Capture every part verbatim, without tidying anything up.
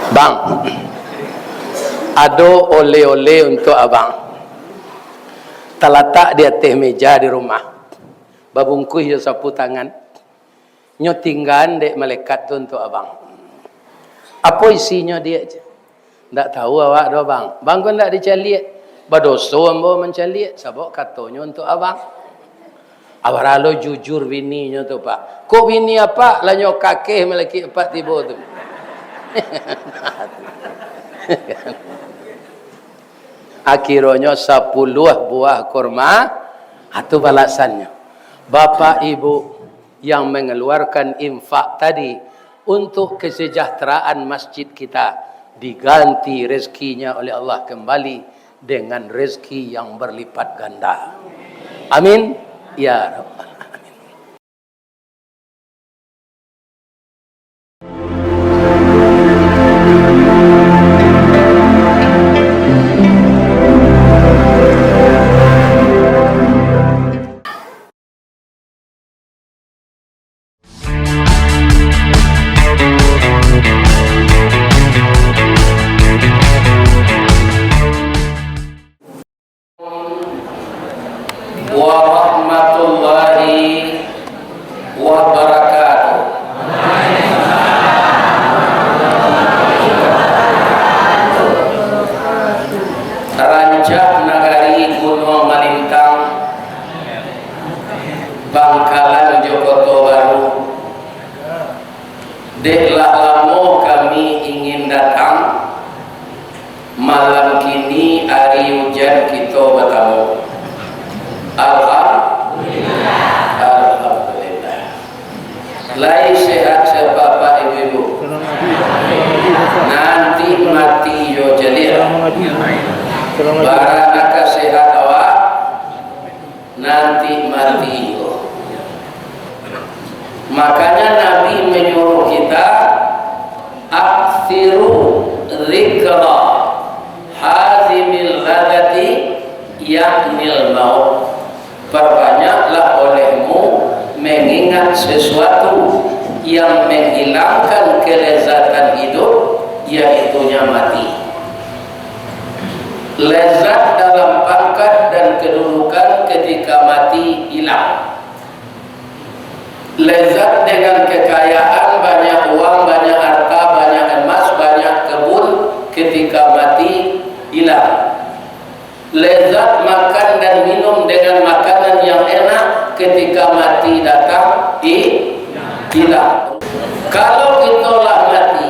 Bang, ado oleh-oleh untuak abang. Talatak di ateh meja di rumah. Babungkuih jo sapu tangan. Nyo tinggaan dek malaikat tu untuak abang. Apo isinyo, Diak? Ndak tahu awak doh, Bang. Bang ko ndak dicaliak. Badoso ambo mancaliak, sabab katonyo untuak abang. Alah lo jujur bininyo tu, Pak. Kok bini apak lah nyo kakeh malakik apak tibo tu. Akhironyo sapuluah buah kurma, ha, tu balasannyo. Bapak Ibu yang mengeluarkan infak tadi untuk kesejahteraan masjid kita, diganti rezekinya oleh Allah kembali dengan rezeki yang berlipat ganda. Amin. Ya Rabbal Alamin. Warahmatullahi wabarakatuh. Rancak nagari Gunuang Malintang, Bangkalan jo Koto Baru. Dek lah lamo kami ingin datang, malam kini ari ujan kito batamu. Alhamdulillah. Alhamdulillah. Lai sehat sabapak ibu-ibu? Nanti mati yo jadilah. Barang ka sehat awak, nanti mati juo. Makanya Nabi menyuruh kita, "Aktsiru dzikra hazimil ladzati, yaknil maut." Perbanyaklah olehmu mengingat sesuatu yang menghilangkan kelezatan hidup, yaitunya mati. Lezat dalam pangkat dan kedudukan ketika mati hilang. Lezat dengan kekayaan, banyak uang, banyak harta, banyak emas, banyak kebun, ketika mati hilang. Lezat makan dan minum dengan makanan yang enak, ketika mati datang, hi-, hilang. Kalau kito lah mati,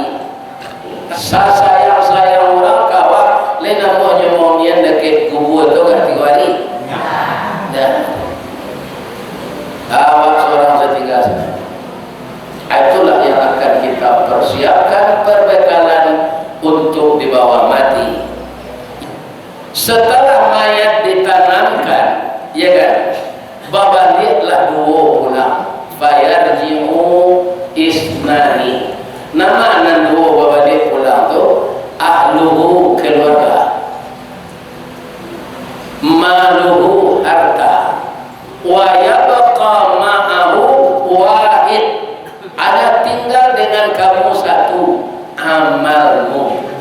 sasayang-sayang urang ka awak, lai namuah nyo maundian dakek kubua tu ka tigo hari? Dah. Awak surang satingga sajo. Itulah yang akan kita persiapkan perbekalan untuk dibawa mati. Setelah mayat ditanamkan, ya kan, babaliaklah duo pulang. Fayarji'u isnani. Nama nan duo babaliak pulang tu? Ahluhu, keluarga. Maluhu, harta. Wa yabqa ma'ahu wahid. Ada tinggal dengan kamu satu, amalmu.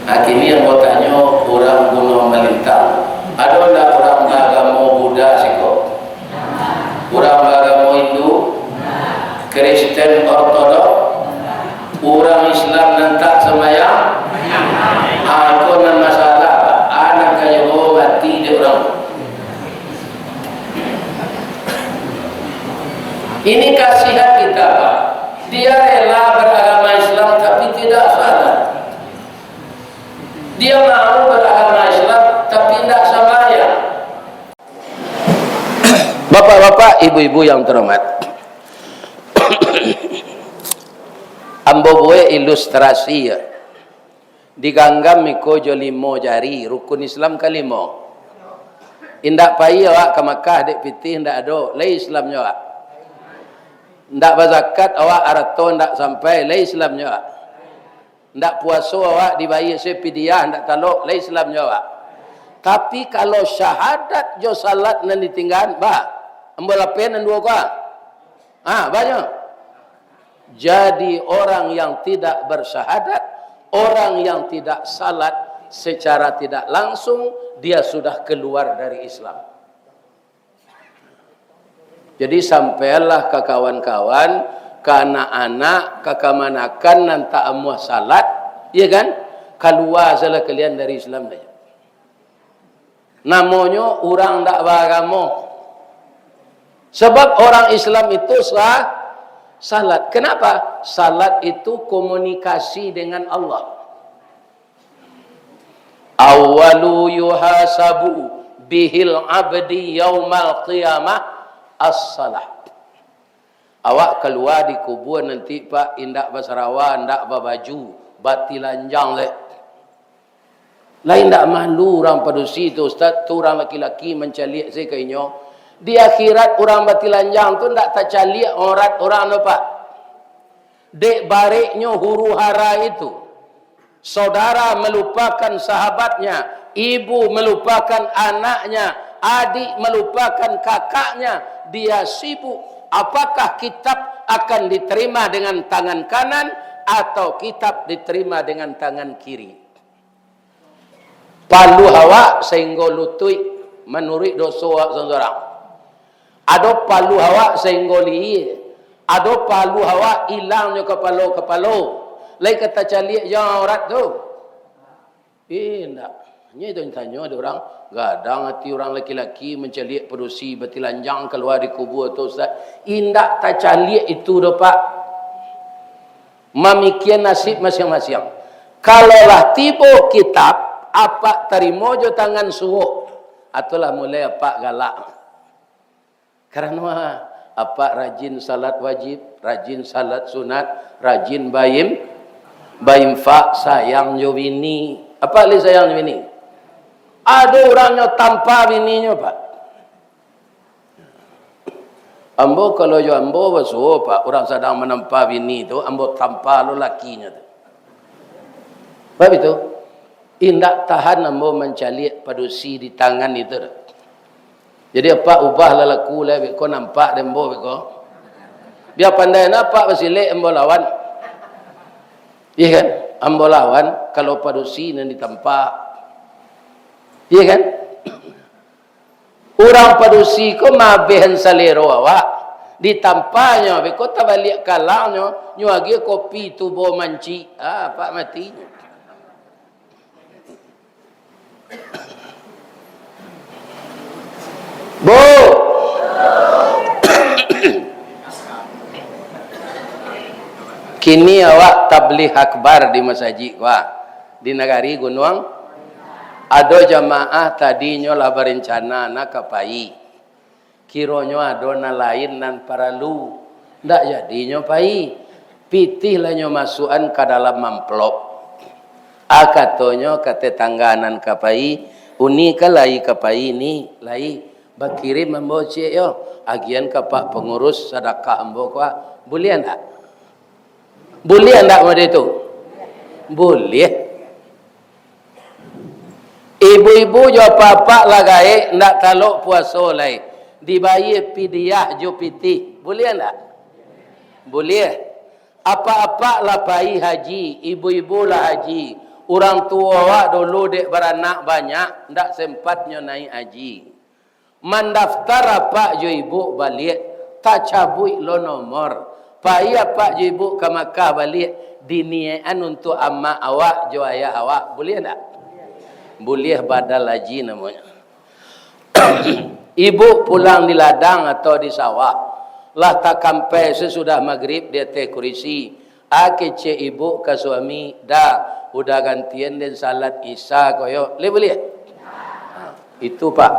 Nah, kini yang mau tanyo, urang Gunuang Malintang, ado ndak urang baagamo Buddha siko? Urang baagamo Hindu? Kristen Ortodok? Urang Islam nan tak sambayang? Ah, iko nan masalah, Pak. Ah, nan ka juo mati dek urang. Ini kasihan kita, Pak. Dia rela beragama Islam, tapi tidak salat. Dia mau beragama Islam, tapi tidak sambayang. Bapak-bapak, ibu-ibu yang terhormat, ambo buek ilustrasi, ya. Diganggam iko jo limo jari, rukun Islam kalimo. Indak pai awak ka Makkah dek pitih, indak ado, lai Islamnyo awak. Indak bazakat awak, arato indak sampai, lai Islamnyo awak. Indak puaso awak, dibayia se pidiah, indak talok, lai Islamnyo awak. Tapi kalau syahadat jo salat nan ditinggaan, bah, ambo lapeh nan duo ko, ah. Ah, banyak. Jadi orang yang tidak bersyahadat, orang yang tidak salat, secara tidak langsung dia sudah keluar dari Islam. Jadi sampailah ka kawan-kawan, ka anak-anak, ka kamanakan nan tak amuah salat, ya kan? Kalua salah kalian dari Islam saja. Namonyo urang ndak baagamo. Sebab orang Islam itu sa-, salat. Kenapa? Salat itu komunikasi dengan Allah. Awwalu yuhasabu bihil abdi yaumal qiyamah as-salah. Awak kalua di kubua nanti, Pak, indak basarawa, indak babaju, batilanjang leh. Lai indak malu urang padusi tu, Ustaz, tu urang laki-laki mancaliak se ka inyo. Di akhirat urang batilanjang tu indak tacaliak aurat urang tu, Pak. Dek bareknyo huru-hara itu. Saudara melupakan sahabatnya, ibu melupakan anaknya, adik melupakan kakaknya, dia sibuk. Apakah kitab akan diterima dengan tangan kanan atau kitab diterima dengan tangan kiri? Paluah awak sainggo lutuik, manuruik doso awak surang-surang. Ado paluah awak sainggo lihia, ado paluah awak ilangnyo kapalo-kapalo. Lai ka tacaliak jo aurat tu? Indak. Nyo itu tanyo ado urang, gadang ati urang laki-laki mancaliak padusi batilanjang kalua di kubua tu, Ustaz. Indak tacaliak itu doh, Pak. Mamikia nasib masiang-masiang. Kalau lah tibo kitab, apak tarimo jo tangan suok, atulah mulai apak galak. Karano apak rajin salat wajib, rajin salat sunat, rajin baim-, bainfak, sayang jo bini. Apak lai sayang jo bini? Ado urangnyo tampa bininyo, Pak. Ambo, kalau jo ambo basuo, Pak, urang sadang manampa bini tu, ambo tampa lo lakinyo tu. Bab itu, indak tahan ambo mancaliak padusi di tangan itu tu. Jadi, apak ubah lalaku lai, beko nampak dek ambo beko. Bia pandai na apak basilek, ambo lawan. Iya kan? Ambo lawan, kalau padusi nan ditampa. Iya kan? Urang padusi ko maabihan salero awak, ditampanyo, beko tabaliak kalangnyo, nyo agiah kopi tubo mancik. Ah, apak mati. Bu! Kini awak tabligh akbar di masajik ko, ah, di nagari Gunuang. Ado jamaah tadinyo lah barencana nak ka pai. Kironyo ado nan lain nan paralu, ndak jadinyo pai. Pitih lah nyo masuakan ka dalam amplop. Ah, katonyo ka tetangga nan ka pai, "Uni kan lai ka pai ni, lai bakirim ambo ciek yo, agian ka pak pangurus sadakah ambo ko, ah. Buliah ndak?" Buliah ndak model itu? Buliah. Ibu-ibu jo apak-apak lah gaek, ndak talok puaso lai, dibayia pidiah jo pitih. Buliah ndak? Buliah. Apak-apak lah pai haji, ibu-ibu lah haji, urang tuo awak dulu dek baranak banyak, ndak sempat nyo naiak haji. Mandaftar apak jo ibuk baliak, tacabuik lo nomor. Pai apak jo ibuk ka Makkah baliak, diniakan untuak amak awak jo ayah awak. Buliah ndak? Buliah, badal haji namonyo. Ibuk pulang di ladang atau di sawah, lah takampai sasudah magrib di ateh kurisi. Ah, kecek ibuk ka suami, "Da, udah gantian den salat Isya ko yo." Lai buliah? Ha, itu, Pak.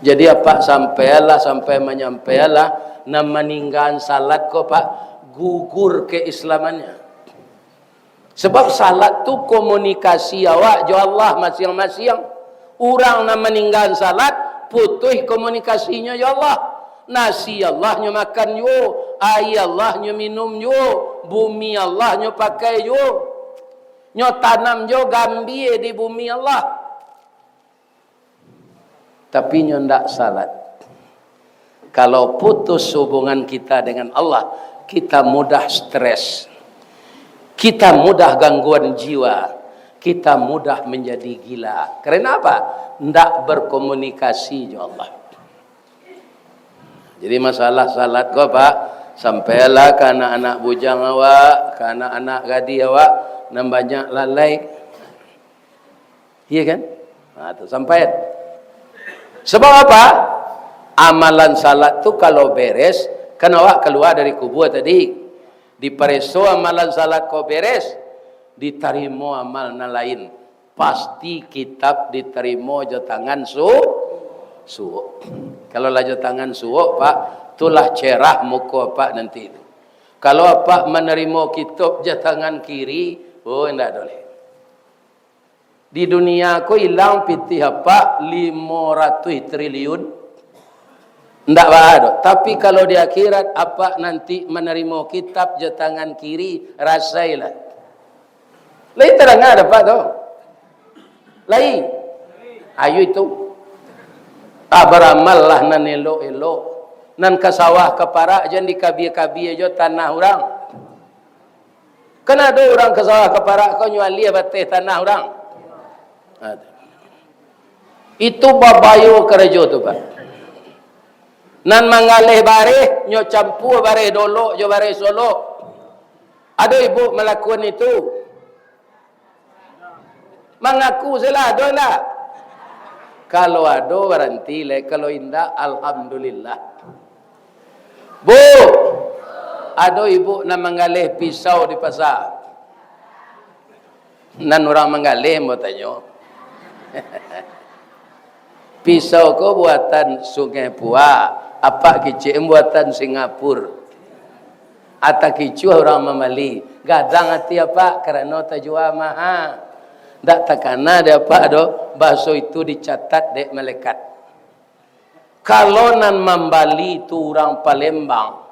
Jadi, apak sampaianlah, sampai manyampaianlah, nan maninggaan salat ko, Pak, gugur keislamannya. Sebab salat tu komunikasi awak jo Allah masiang-masiang. Urang nan maninggaan salat, putuih komunikasinyo jo Allah. Nasi Allah nyo makan juo, aia Allah nyo minum juo, bumi Allah nyo pakai juo. Nyo tanam juo gambia di bumi Allah. Tapi nyo ndak salat. Kalau putus hubungan kita dengan Allah, Kita mudah stres, kita mudah gangguan jiwa, kita mudah menjadi gila. Karena apa? Ndak berkomunikasi jo Allah. Jadi masalah salat ko, Pak, sampailah ka anak-anak bujang awak, ka anak-anak gadih awak, nan banyak lalai. Iya kan? Nah, tu sampai. Sebab apa? Amalan salat tu kalau beres, kan awak kalua dari kubua tadi. Dipareso amalan salat ko beres, ditarimo amal nan lain. Pasti kitab ditarimo jo tangan su-, suok. Kalau lah jo tangan suok, Pak, tu lah cerah muko Apak nanti tu. Kalau Apak manarimo kitab jo tangan kiri, oh, indak doleh. Di dunia ko ilang pitih Apak limo ratuih triliun, ndak baa doh. Tapi kalau di akhirat Apak nanti manarimo kitab jo tangan kiri, rasailah. Lai tadanga dek Apak tu? Lai. Ayo itu. Ah, baramallah nan elok-elok. Nan ka sawah ka parak jan dikabia-kabia jo tanah urang. Kan ado urang ka sawah ka parak ko nyo aliah bateh tanah urang. Ado. Itu babayo karajo tu, Pak. Nan manggaleh bareh, nyo campua bareh Dolok jo bareh Solok. Ado ibu malakuan itu? Mangaku salah, ado indak? Kalau ado, baranti lai. Kalau indak, alhamdulillah. Bu, ado ibu nan manggaleh pisau di pasa. Nan urang manggaleh, ambo tanyo. Pisau ko buatan Sungai Pua, Apak kicek buatan Singapura. Ata kicuah urang mambali, gadang ati Apak karano tajua maha. Ndak takana dek Apak doh, baso itu dicatat dek malaikat. Kalau nan mambali tu urang Palembang,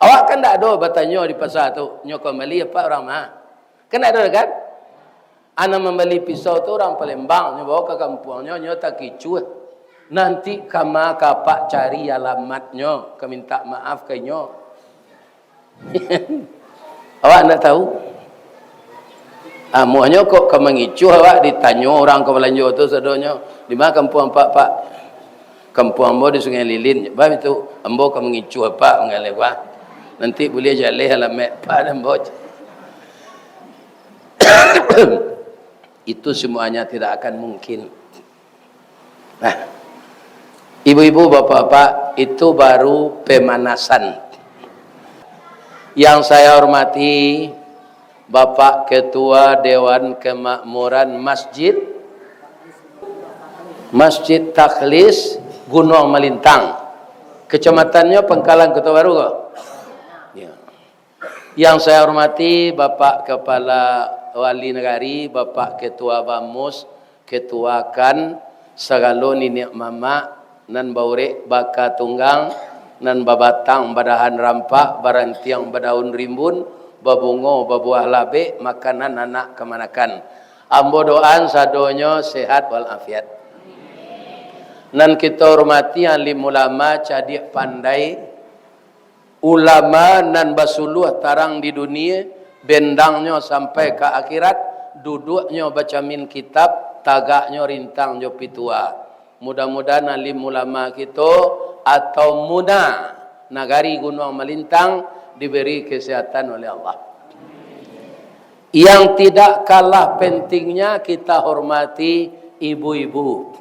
awak kan ndak ado batanyo di pasa tu, nyo ka mambali Apak urang ma? Kan ndak ado kan? Nan mambali pisau tu urang Palembang, nyo bawa ka kampuangnyo, nyo takicuah. Nanti kama ka Apak cari alamatnyo, ka minta maaf ka inyo. Awak ndak tahu? Amuahnyo kok ka mangicuah awak, ditanyo urang ka balanjo tu sadonyo, "Di ma kampuang Apak, Pak?" "Kampuang ambo di Sungai Lilin." "Baa itu?" "Ambo ka mangicuah Apak manggaleh, Pak. Nanti buliah jaleh alamaik Apak dek ambo." Itu semuanya tidak akan mungkin. Nah, ibu-ibu, bapak-bapak, itu baru pemanasan. Yang saya hormati Bapak Ketua Dewan Kemakmuran Masjid, Masjid Takhlis Gunuang Malintang. Kacamatannyo Pangkalan Kota Baru ko? Ya. Yang saya hormati Bapak Kepala Wali Nagari, Bapak Ketua Bamus, Ketua KAN, sagalo niniak mamak nan baurek baka tunggang, nan babatang badahan rampak, barantiang badaun rimbun, babungo babuah labek, makanan anak kamanakan. Ambo doaan sadonyo sehat walafiat. Nan kito hormati alim ulama, cadiak pandai, ulama nan basuluah tarang di dunia, bendangnyo sampai ka akhirat, duduaknyo bacamin kitab, tagaknyo rintang jo pitua. Mudah-mudahan alim ulama kito atau muna nagari Gunuang Malintang diberi kesehatan oleh Allah. Yang tidak kalah pentingnya, kita hormati ibu-ibu.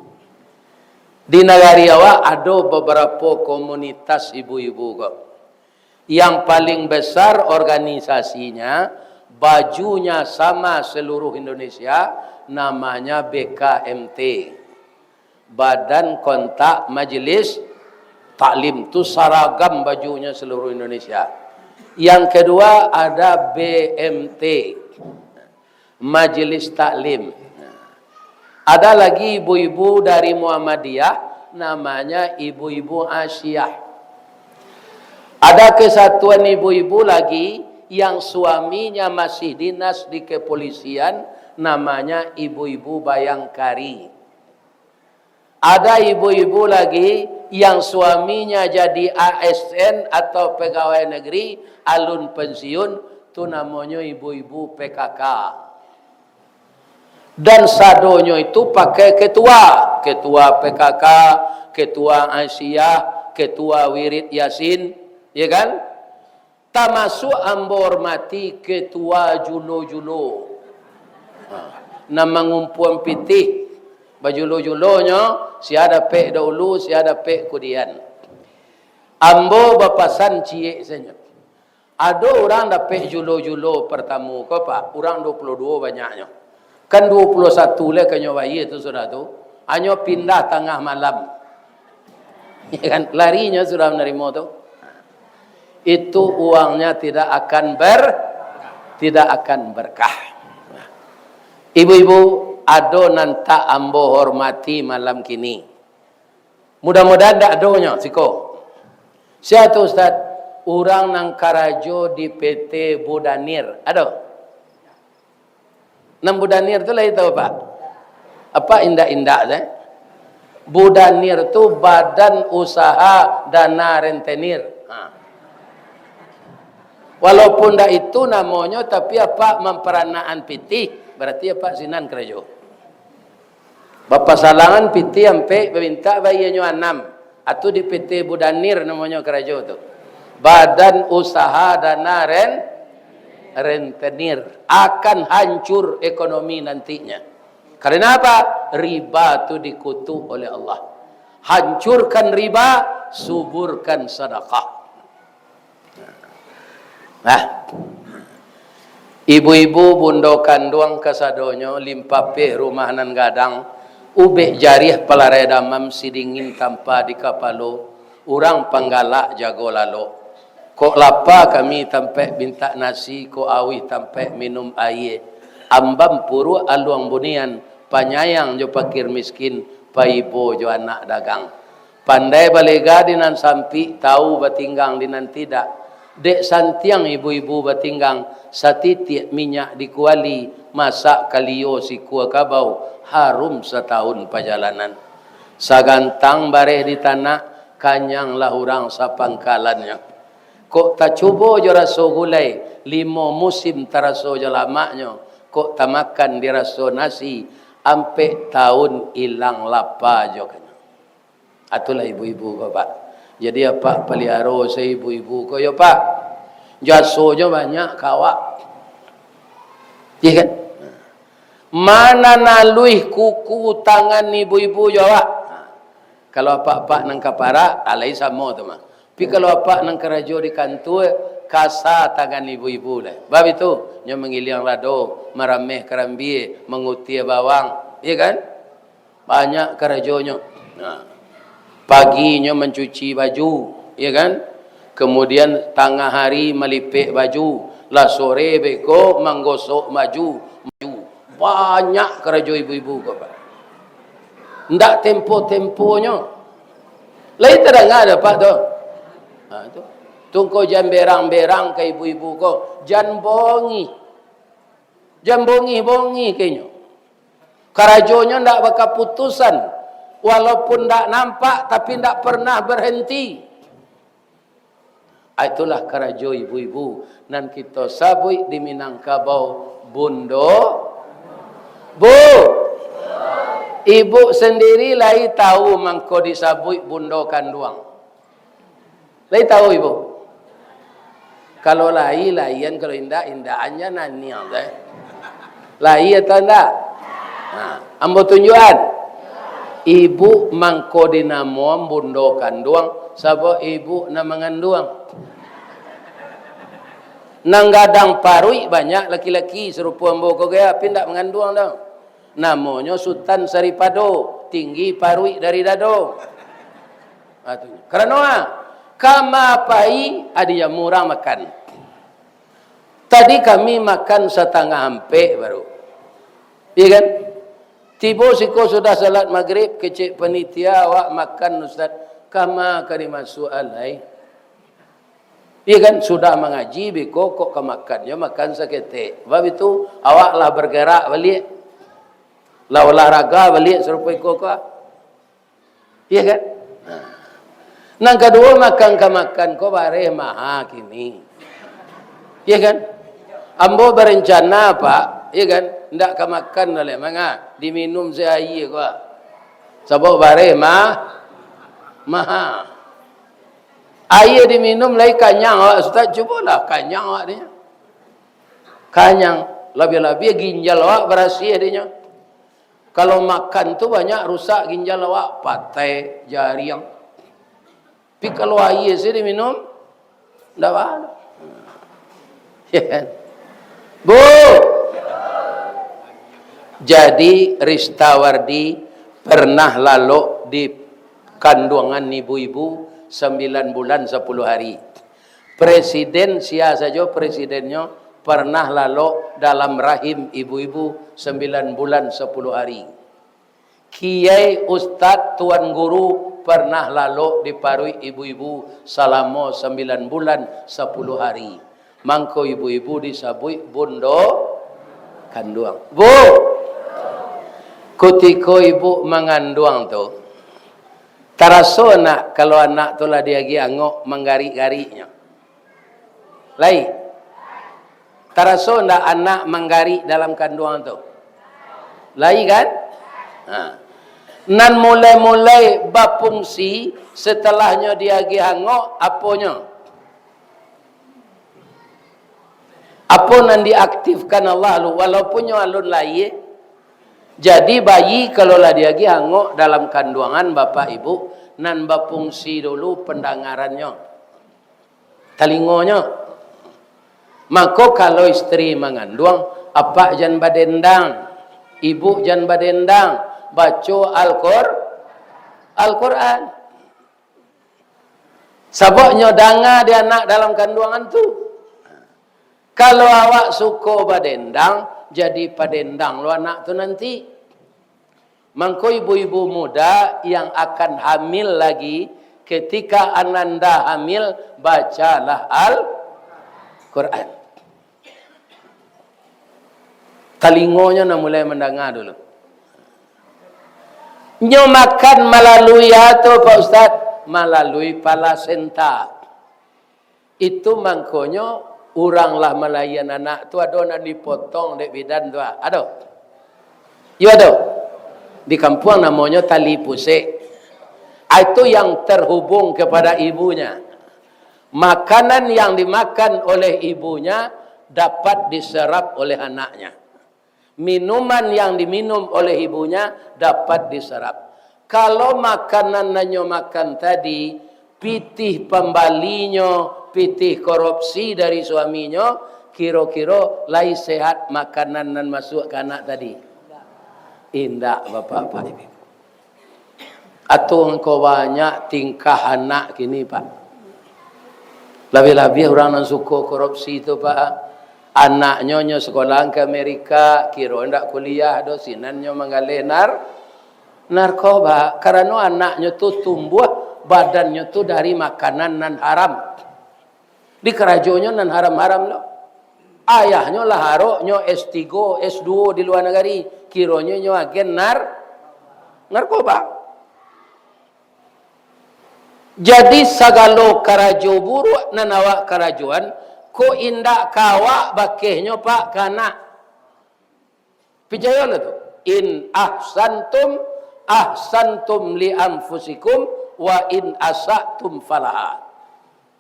Di nagari awak ado babarapo komunitas ibu-ibu ko. Yang paling besar organisasinya, bajunya sama seluruh Indonesia, namanya B K M T. Badan Kontak Majelis Taklim, tu saragam bajunya seluruh Indonesia. Yang kedua ada B M T, Majelis Taklim. Ada lagi ibu-ibu dari Muhammadiyah, namanya ibu-ibu Asyiah. Ada kesatuan ibu-ibu lagi yang suaminya masih dinas di kepolisian, namanya ibu-ibu Bayangkari. Ada ibu-ibu lagi yang suaminya jadi A S N atau pegawai negeri, alun pensiun, tu namonyo ibu-ibu P K K. Dan sadonyo itu pakai ketua, ketua P K K, ketua Aisyah, ketua Wirid Yasin, ya kan? Tamasuak ambo hormati ketua julo-julo. Ha, nan mangumpuan pitih, bajulo-julonyo, sia dapek dahulu, sia dapek kudian. Ambo bapasan ciek sajo. Ado urang dapek julo-julo partamo ko, Pak, urang duo puluah duo banyaknyo. Kan duo puluah satu lai kanyo bayia tu sudah tu. Hanyo pindah tangah malam. Ya kan? Larinyo sudah manarimo tu. Itu uangnya tidak akan ber-, tidak akan berkah. Ibu-ibu, ado nan tak ambo hormati malam kini. Mudah-mudahan ndak adonyo siko. Sia tu, Ustaz? Urang nan karajo di P T Budanir. Ado? Nan Budanir tu lai tahu, Pak? Apa indak-indak tu, eh? Budanir tu Badan Usaha Dana Rentenir. Ha. Walaupun ndak itu namonyo, tapi apak mamparanakan pitih, berarti apak sinan karajo. Bapasalangan pitih ampek, bamintak bayianyo anam. Atu di P T Budanir namonyo karajo tu. Badan Usaha Dana Ren-, Rentenir. Akan hancur ekonomi nantinya. Karena apa? Riba tu dikutuk oleh Allah. Hancurkan riba, suburkan sedekah. Nah, ibu-ibu, bundo kanduang kasadonyo, limpapeh rumah nan gadang, ubek jariah palarai damam, sidingin tampa di kapalo, urang panggalak jago lalok. Kok lapa kami tampek mintak nasi, kok auih tampek minum aia. Ambam puruak aluang bunian, panyayang jo pakir miskin, paibo jo anak dagang. Pandai balega di nan sampik, tau batinggang di nan tidak. Dek santiang ibu-ibu batinggang, satitiak minyak di kuali, masak kalio sikua kabau, harum satahun pajalanan. Sagantang bareh di tanak, kanyanglah urang sapangkalannyo. Kok tacubo jo raso gulai, limo musim taraso jo lamaknyo, kok tamakan diraso nasi, ampek tahun ilang lapa jo kanyo. Atulah ibu-ibu ko, Pak. Jadi, apak paliharo se ibu-ibu ko yo, Pak. Jasonyo banyak ka awak. Iya kan? Mana naluih kuku tangan ibu-ibu jo awak? Kalau apak-apak nan ka parak, alai samo tu mah. Tapi kalau apak nan karajo di kantua, kasa tangan ibu-ibu lai. Bab itu, nyo mangiliang lado, marameh karambia, mangutia bawang, iya kan? Banyak karajonyo. Nah, paginyo mancuci baju, ya kan? Kemudian tangah hari malipek baju, lah sore beko manggosok baju. Baju. Banyak karajo ibu-ibu ko, Pak. Ndak tempo-temponyo. Lai tadanga dek apak tu? Ha, tu. Tungko jan berang-berang ka ibu-ibu ko. Jan bongih. Jan bongih-bongih ka inyo. Karajonyo ndak bakaputusan, walaupun ndak nampak, tapi ndak pernah berhenti. Ah, itulah karajo ibu-ibu nan kito sabuik di Minangkabau, bundo. Bu, ibu sendiri lai tahu mangko disabuik bundo kanduang. Lai tahu ibu? Kalau lai, laian, kalau indak, indakan, jan naniang tu, eh. Lai atau indak? Nah, ambo tunjuakan. Ibu mangko dinamoan bundo kanduang, sabab ibu nan manganduang. Nan gadang paruik banyak laki-laki sarupo ambo ko gaya, tapi indak manganduang doh. Namonyo Sutan Saripado, tinggi paruik dari dado. Ha, tu. Karano, ah, kama pai, ah, dijamu urang makan. Tadi kami makan satangah ampek baru. Iya kan? Tibo siko sudah salat magrib, kecek panitia, "Awak makan, Ustaz." "Kama ka dimasuak alai?" Iya kan? Sudah mangaji, beko kok ka makan, yo makan saketek. Bab itu, awak lah bergerak baliak. Lah olahraga baliak sarupo iko ko. Iya kan? Nah. Nan kaduo, makan ka makan ko bareh maha kini. Iya kan? Ambo barencana, Pak, iya kan? Ndak ka makan doh lai, manga diminum se aia ko. Sabab bareh ma-, maha. Aia diminum lai kanyang awak, Ustaz, cubolah kanyang awak dinyo. Kanyang, labiah-labiah ginjal awak barasiah dinyo. Kalau makan tu banyak rusak ginjal awak, patai, jariang. Tapi kalau aia se diminum, ndak baa. Ya kan? Bu! Jadi, Rista Wardi pernah lalok di kanduangan ibu-ibu sambilan bulan sapuluah hari. Presiden, sia sajo presidennyo, pernah lalok dalam rahim ibu-ibu sambilan bulan sapuluah hari. Kiai, ustad, tuan guru pernah lalok di paruik ibu-ibu salamo sambilan bulan sapuluah hari. Mangko ibu-ibu disabuik bundo kanduang. Bu, kutiko ibu manganduang tu, taraso ndak kalau anak tu lah diagiah angok manggarik-gariknyo? Lai. Taraso ndak anak manggarik dalam kanduang tu? Lai kan? Ha. Nan mulai-mulai bafungsi setelahnyo diagiah angok, aponyo? Apo nan diaktifkan Allah lu, walaupun nyo alun lahia? Jadi, bayi kalau lah diagiah angok dalam kanduangan bapak ibu, nan bafungsi dulu pandangarannyo, talingonyo. Mako, kalau istri manganduang, apak jan badendang, ibu jan badendang, baco Al-Qur-, Al-Quran. Sabab nyo danga di anak dalam kanduangan tu. Kalau awak suko badendang, jadi padendang lo anak tu nanti. Mangko ibu-ibu muda yang akan hamil lagi, ketika ananda hamil, bacalah Al-Quran. Talingonyo nan mulai mandanga dulu. Nyo makan malalui apo tu, Pak Ustaz? Malalui plasenta. Itu mangkonyo urang lah malahian anak tu, ado nan dipotong dek bidan tu, ado? Yo, ado. Di kampuang namonyo tali pusek. Ah, itu yang terhubung kepada ibunya. Makanan yang dimakan oleh ibunya dapat diserap oleh anaknya. Minuman yang diminum oleh ibunya dapat diserap. Kalau makanan nan nyo makan tadi, pitih pambalinyo, pitih korupsi dari suaminyo, kiro-kiro lai sehat makanan nan masuak ka anak tadi? Indak, Bapak-bapak, Ibu. Atau angko banyak tingkah anak kini, Pak. Labiah-labiah urang nan suko korupsi tu, Pak. Anaknyo nyo sekolah ka Amerika, kiro ndak kuliah doh, sinan nyo manggaleh nar-, narkoba. Karano anaknyo tu tumbuah badannyo tu dari makanan nan haram. Di karajonyo nan haram-haram lo. Ayahnyo lah arok, nyo S tigo, S duo di lua nagari. Kironyo nyo agen nar-, narkoba. Jadi, sagalo karajo buruak nan awak karajoan, ko indak ka awak bakehnyo, Pak, ka anak. Picayolah tu, "In ahsantum, ahsantum li anfusikum, wa in asa'tum falaha."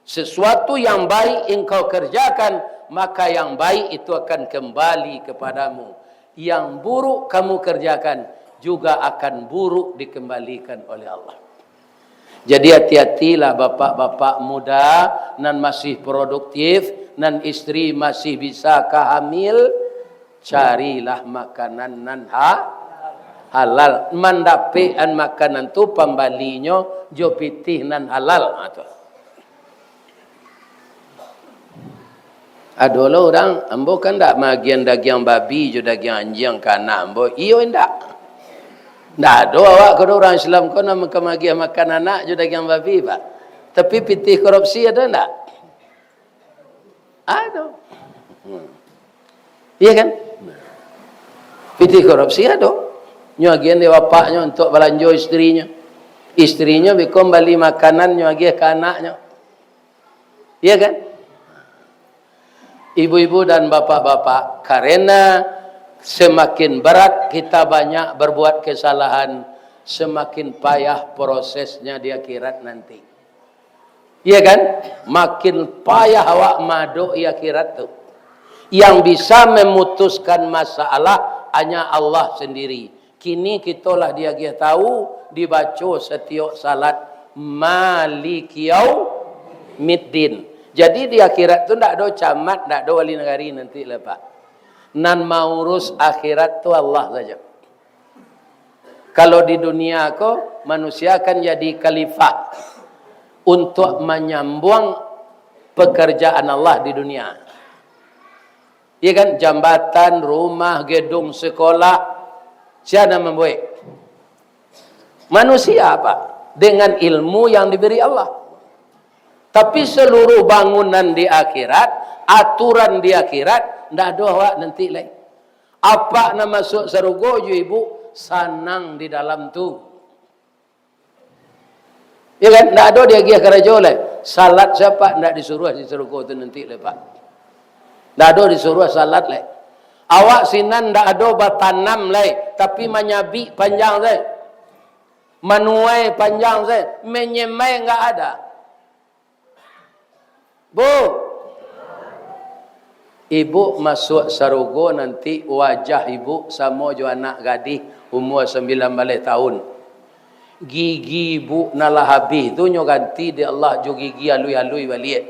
Sesuatu yang baik engkau kerjakan, maka yang baik itu akan kembali kepadamu. Yang buruk kamu kerjakan, juga akan buruk dikembalikan oleh Allah. Jadi, hati-hatilah bapak-bapak muda nan masih produktif, nan istri masih bisa ka hamil, carilah makanan nan ha-, halal. Mandapekan makanan tu pambalinyo jo pitih nan halal. Ha, tu. Ado lo urang, "Ambo kan ndak maagian dagiang babi jo dagiang anjiang ka anak ambo." Iyo, indak. Ndak ado awak ko do urang Islam ko nan ka maagiah makan anak jo dagiang babi, Pak. Tapi pitih korupsi ado ndak? Ado. Hmm. Iya kan? Pitih korupsi ado. Nyo agian dek bapaknyo untuak balanjo istrinyo. Istrinyo beko bali makanannyo agiah ka anaknyo. Iya kan? Ibu-ibu dan bapak-bapak, karena semakin berat kita banyak berbuat kesalahan, semakin payah prosesnya di akhirat nanti. Iya kan? Makin payah awak maadok di akhirat tu. Yang bisa memutuskan masalah hanya Allah sendiri. Kini kito lah diagiah tahu, dibaco satiok salat, Maliki yaumiddin. Jadi di akhirat tu ndak ado camat, ndak ado wali nagari nanti lah, Pak. Nan maurus akhirat tu Allah saja. Kalau di dunia ko, manusia kan jadi khalifah untuk manyambuang pekerjaan Allah di dunia. Iya kan? Jambatan, rumah, gedung sekolah, sia nan mambuek? Manusia, Pak, dengan ilmu yang diberi Allah. Tapi seluruh bangunan di akhirat, aturan di akhirat, ndak ado awak nanti lai. Apak nan masuk sarugo jo ibu, sanang di dalam tu. Ya kan? Ndak ado diagiah karajo lai. Salat sia, Pak, ndak disuruah di sarugo tu nanti lai, Pak. Ndak ado disuruah salat lai. Awak sinan ndak ado batanam lai, tapi manyabik panjang sajo. Manuai panjang sajo, manyemai ndak ada. Bu, ibu masuak sarugo nanti, wajah ibu samo jo anak gadih umua sambilan baleh taun. Gigi ibu nan lah abih tu nyo ganti dek Allah jo gigi aluih-aluih baliak.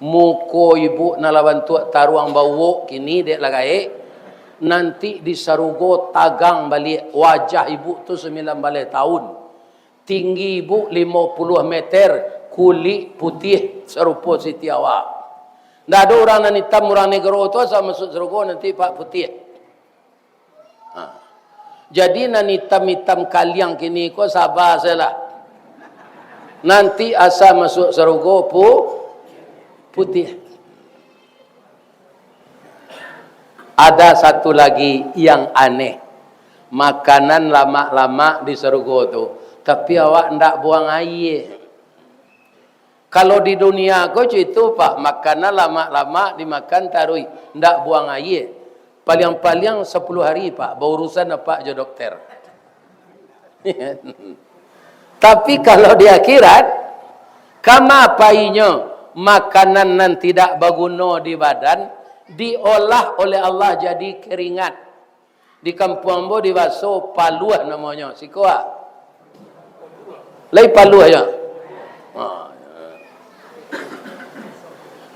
Muko ibu nan lah bantuak taruang bauok kini dek lah gaek, nanti di sarugo tagang baliak wajah ibu tu sambilan baleh taun. Tinggi ibu limo puluah meter, kulik putiah sarupo Siti Hawa. Ndak ado urang nan itam, urang nagaro tu asa masuak sarugo nanti, Pak, putiah. Ha. Jadi nan itam-itam kaliang kini ko saba sajolah. Nanti asa masuak sarugo pu-, putiah. Ada satu lagi yang aneh. Makanan lamak-lamak di sarugo tu, tapi awak ndak buang aia. Kalau di dunia ko cak itu, Pak, makanan lamak-lamak dimakan taruih, ndak buang aia. Paliang-paliang sapuluah hari, Pak, baurusan apak jo dokter. Tapi kalau di akhirat, kama painyo makanan nan tidak baguno di badan, diolah oleh Allah jadi keringat. Di kampuang ambo dibaso paluah namonyo. Siko a. Lai paluah yo. Ha.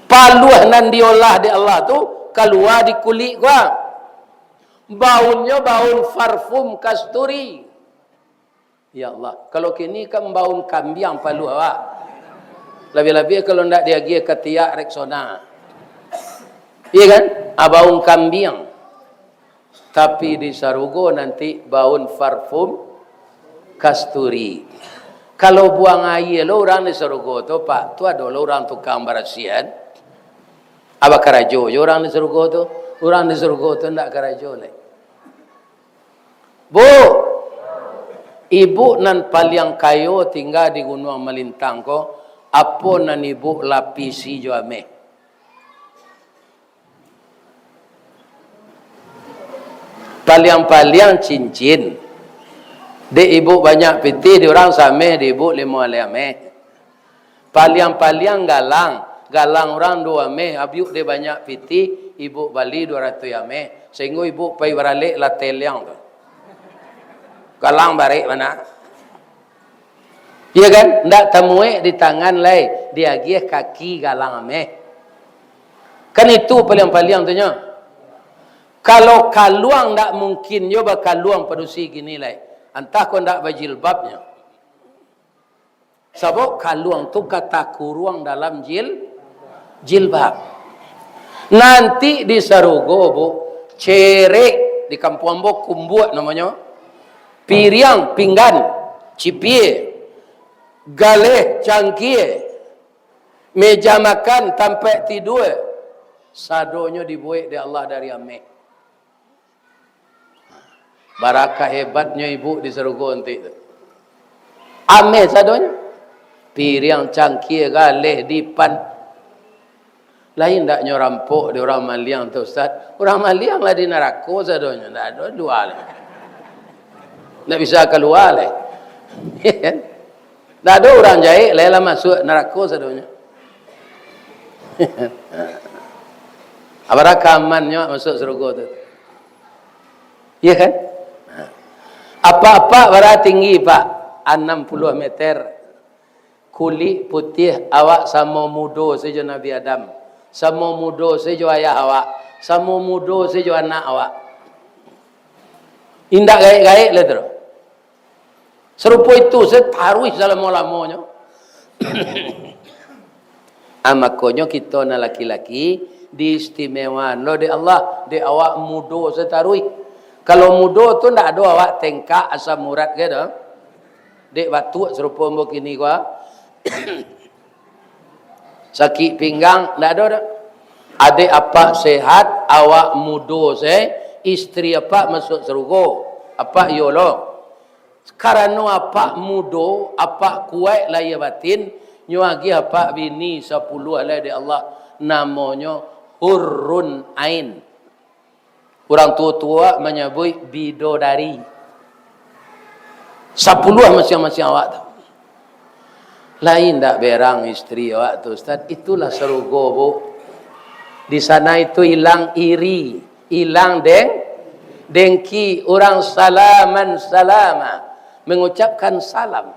Paluah nan diolah dek Allah tu kalua di kulik ko a. Baunnyo baun parfum kasturi. Ya Allah, kalau kini kan baun kambiang paluah awak. Labiah-labiah kalau ndak diagiah katiak Rexona. Iya kan? Ah, baun kambiang. Tapi di sarugo nanti baun parfum kasturi. Kalau buang aia lo urang di sarugo tu, Pak, tu ado lo urang tukang barasiahan. Abah karajo jo urang di sarugo tu. Urang di sarugo tu ndak karajo lai. Bu, ibu nan paliang kayo tingga di Gunuang Malintang ko, apo nan ibu lapisi jo ameh? Paliang-paliang cincin. Dek ibu banyak pitih, di urang sameh, di ibu limo aleh ameh. Paliang-paliang galang, galang urang duo ameh, abiuk dek banyak pitih, ibu bali duo ratuih ameh, sahinggo ibu pai baralek lah teliang tu. Galang barek bana. Iya kan? Ndak tamuek di tangan lai, diagiah kaki galang ameh. Kan itu paliang-paliang tu nyo. Kalau kaluang ndak mungkin nyo bakaluang padusi kini lai. Antah ko ndak bajilbabnyo. Sabab kaluang tu ka takuruang dalam jil-, jilbab. Nanti di sarugo, Bu, cerek, di kampuang ambo kumbuak namonyo, piriang, pinggan, cipie, galeh, cangkie, meja makan, tampek tidua, sadonyo dibuek dek Allah dari ameh. Barakah hebatnyo ibu di sarugo nanti tu. Ameh sadonyo. Piriang, cangkia, galeh, dipan. Lain ndak nyo rampok di urang maliang tu, Ustaz? Urang maliang lah di narako sadonyo, ndak ado lua lai. Ndak bisa kalua lai. Ndak ado urang jahek lai lah masuak narako sadonyo. Apo rakaman nyo masuak sarugo tu? Iya kan? Apak-apak bara tinggi, Pak? Anam puluah meter. Kulik putiah awak samo mudo se jo Nabi Adam. Samo mudo se jo ayah awak. Samo mudo se jo anak awak. Indak gaek-gaek lai tu. Sarupo itu se taruih salamo-lamonyo. Ah, makonyo kito nan laki-laki diistimewaan lo dek Allah, dek awak mudo se taruih. Kalau mudo tu ndak ado awak tengkak asam urat ke doh. Dek batuak sarupo ambo kini ko, ah. Sakik pinggang, ndak ado doh. Adek apak sehat, awak mudo se, istri apak masuak sarugo, apak iyo lo. Karano apak mudo, apak kuaik lahia batin, nyo agiah apak bini sapuluah lai dek Allah, namonyo Hurrun Ain. Urang tuo-tuo manyabuik bidodari. Sapuluah masiang-masiang awak tu. Lain ndak berang istri awak tu, Ustaz? Itulah sarugo, Bu. Di sana itu ilang iri, ilang deng-, dengki, urang salaman salama, mengucapkan salam.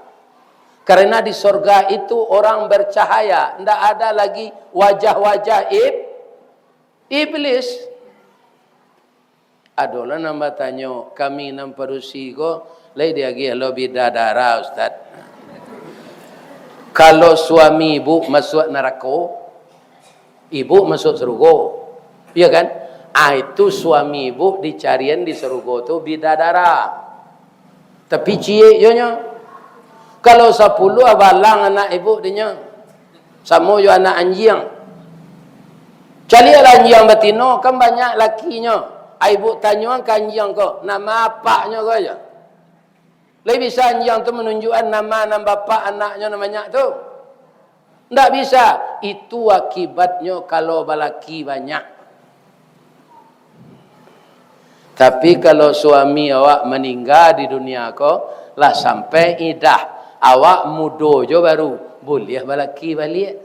Karena di sorga itu orang bercahaya, ndak ada lagi wajah-wajah ib-, iblis. Adolah nan batanyo, kami nan padusi ko, lai diagiah lo bidadara, Ustaz. Kalau suami ibu masuak narako, ibu masuak sarugo. Iya kan? Ah, itu suami ibu dicarian di sarugo tu bidadara. Tapi ciek jo nyo. Kalau sapuluah balang anak ibu dinyo, samo jo anak anjiang. Caliaklah anjiang batino, kan banyak lakinyo. Ai ibu tanyoan ka anjiang ko, nama apaknyo ko jo. Lai bisa anjiang tu manunjuakan nama nan bapak anaknyo nan banyak tu? Ndak bisa. Itu akibatnyo kalau balaki banyak. Tapi kalau suami awak maningga di dunia ko, lah sampai idah, awak mudo jo baru, buliah balaki baliak.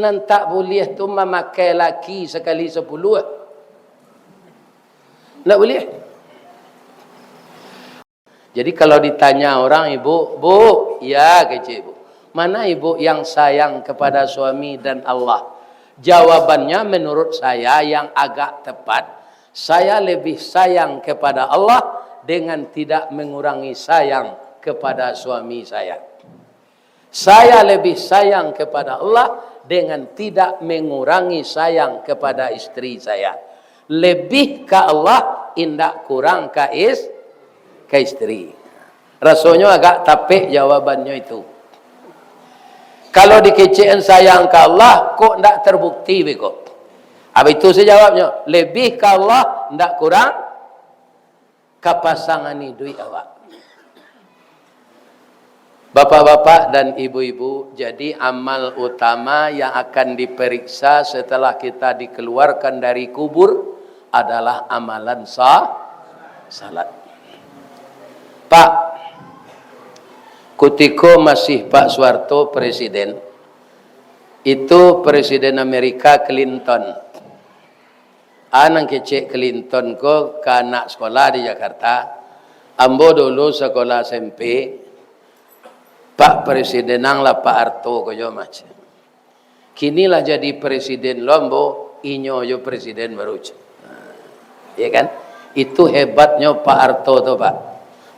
Nan tak buliah tu mamakai laki sakali sapuluah. Ndak buliah. Jadi, kalau ditanya orang, "Ibu, Bu, ya," kecek ibu, "mana ibu yang sayang kepada suami dan Allah?" Jawabannya, menurut saya yang agak tepat, saya lebih sayang kepada Allah dengan tidak mengurangi sayang kepada suami saya. Saya lebih sayang kepada Allah dengan tidak mengurangi sayang kepada isteri saya. Lebih ka Allah, indak kurang ka is-, ka isteri. Rasonyo agak tapek jawabannyo itu. Kalau dikecekan sayang ka Allah, kok ndak terbukti beko? Abis itu saya jawabnyo, lebih ka Allah, ndak kurang ka pasangan iduik awak. Bapak-bapak dan ibu-ibu, jadi amal utama yang akan diperiksa setelah kita dikeluarkan dari kubur adalah amalan sa-, salat. Pak, kutiko masih Pak Suharto presiden, itu Presiden Amerika Clinton. A nan kecek Clinton ko ka anak sekolah di Jakarta, ambo dulu sekolah S M P, Pak Presiden ang lah Pak Harto ko jo mace. Kini lah jadi presiden lo ambo, inyo jo presiden baru ce. Iya kan? Itu hebatnyo Pak Harto tu, Pak.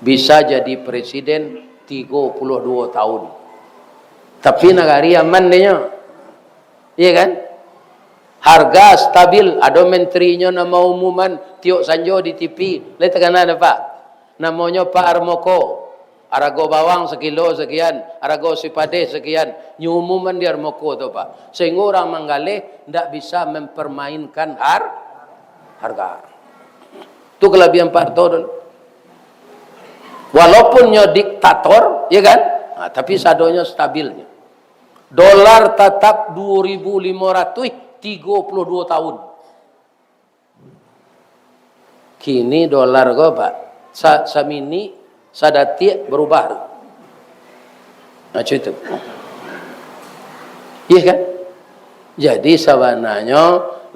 Bisa jadi presiden tigo puluah duo tahun. Tapi nagari aman dinyo. Iya kan? Harga stabil, ado menterinyo nan maumuman tiok sanjo di T V. Lai takana dek Pak? Namonyo Pak Harmoko. Arago bawang sakilo sakian, arago sipadeh sakian. Nyo umuman di Harmoko tu, Pak. Sahinggo urang manggaleh ndak bisa mempermainkan har-, harga. Tu kalabihan Pak Harto dulu. Walaupun nyo diktator, ya kan? Nah, tapi sadonyo stabilnyo. Dolar tatap dua ribu lima ratus tiga puluh dua tahun. Kini dolar ko, Pak, sa-, samini, sadatiak berubah. Macam itu. Iya kan? Jadi, sabananyo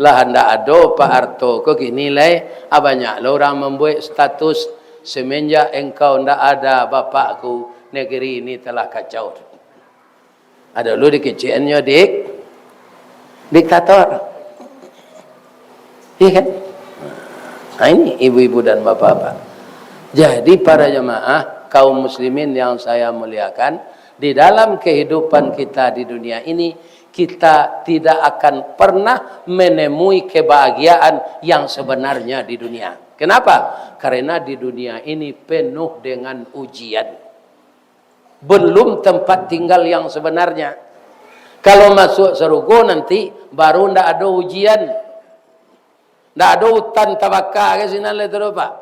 lah ndak ado Pak Arto ko kini lai, ah, banyak lo urang mambuek status, "Semenjak engkau ndak ada, Bapakku, negeri ini telah kacau." Ado lu dikecekannyo dik-, diktator. Iya kan? Nah, ini ibu-ibu dan bapak-bapak. Jadi, para jemaah, kaum muslimin yang saya muliakan, di dalam kehidupan kita di dunia ini, kita tidak akan pernah menemui kebahagiaan yang sebenarnya di dunia. Kenapa? Karena di dunia ini penuh dengan ujian. Belum tempat tinggal yang sebenarnya. Kalau masuk sarugo nanti, baru ndak ado ujian. Ndak ado utan tabaka ka sinan lai tu doh, Pak.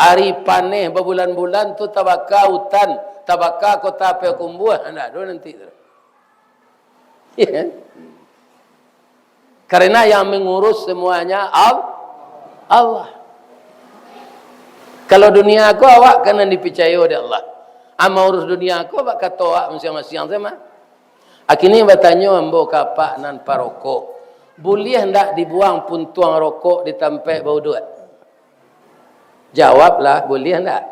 Ari paneh babulan-bulan tu tabaka utan, tabaka kota Payakumbuah, ndak ado nanti tu. Iya kan? Karena yang mengurus semuanya Al-, Allah. Kalau dunia ko awak kan nan dipicayo dek Allah. Amal urus dunia ko bak kato awak masiang-masiang sajo mah. Akini batanyo ambo ka apak nan parokok, buliah ndak dibuang puntuang rokok di tampek bauduak? Jawablah, buliah ndak?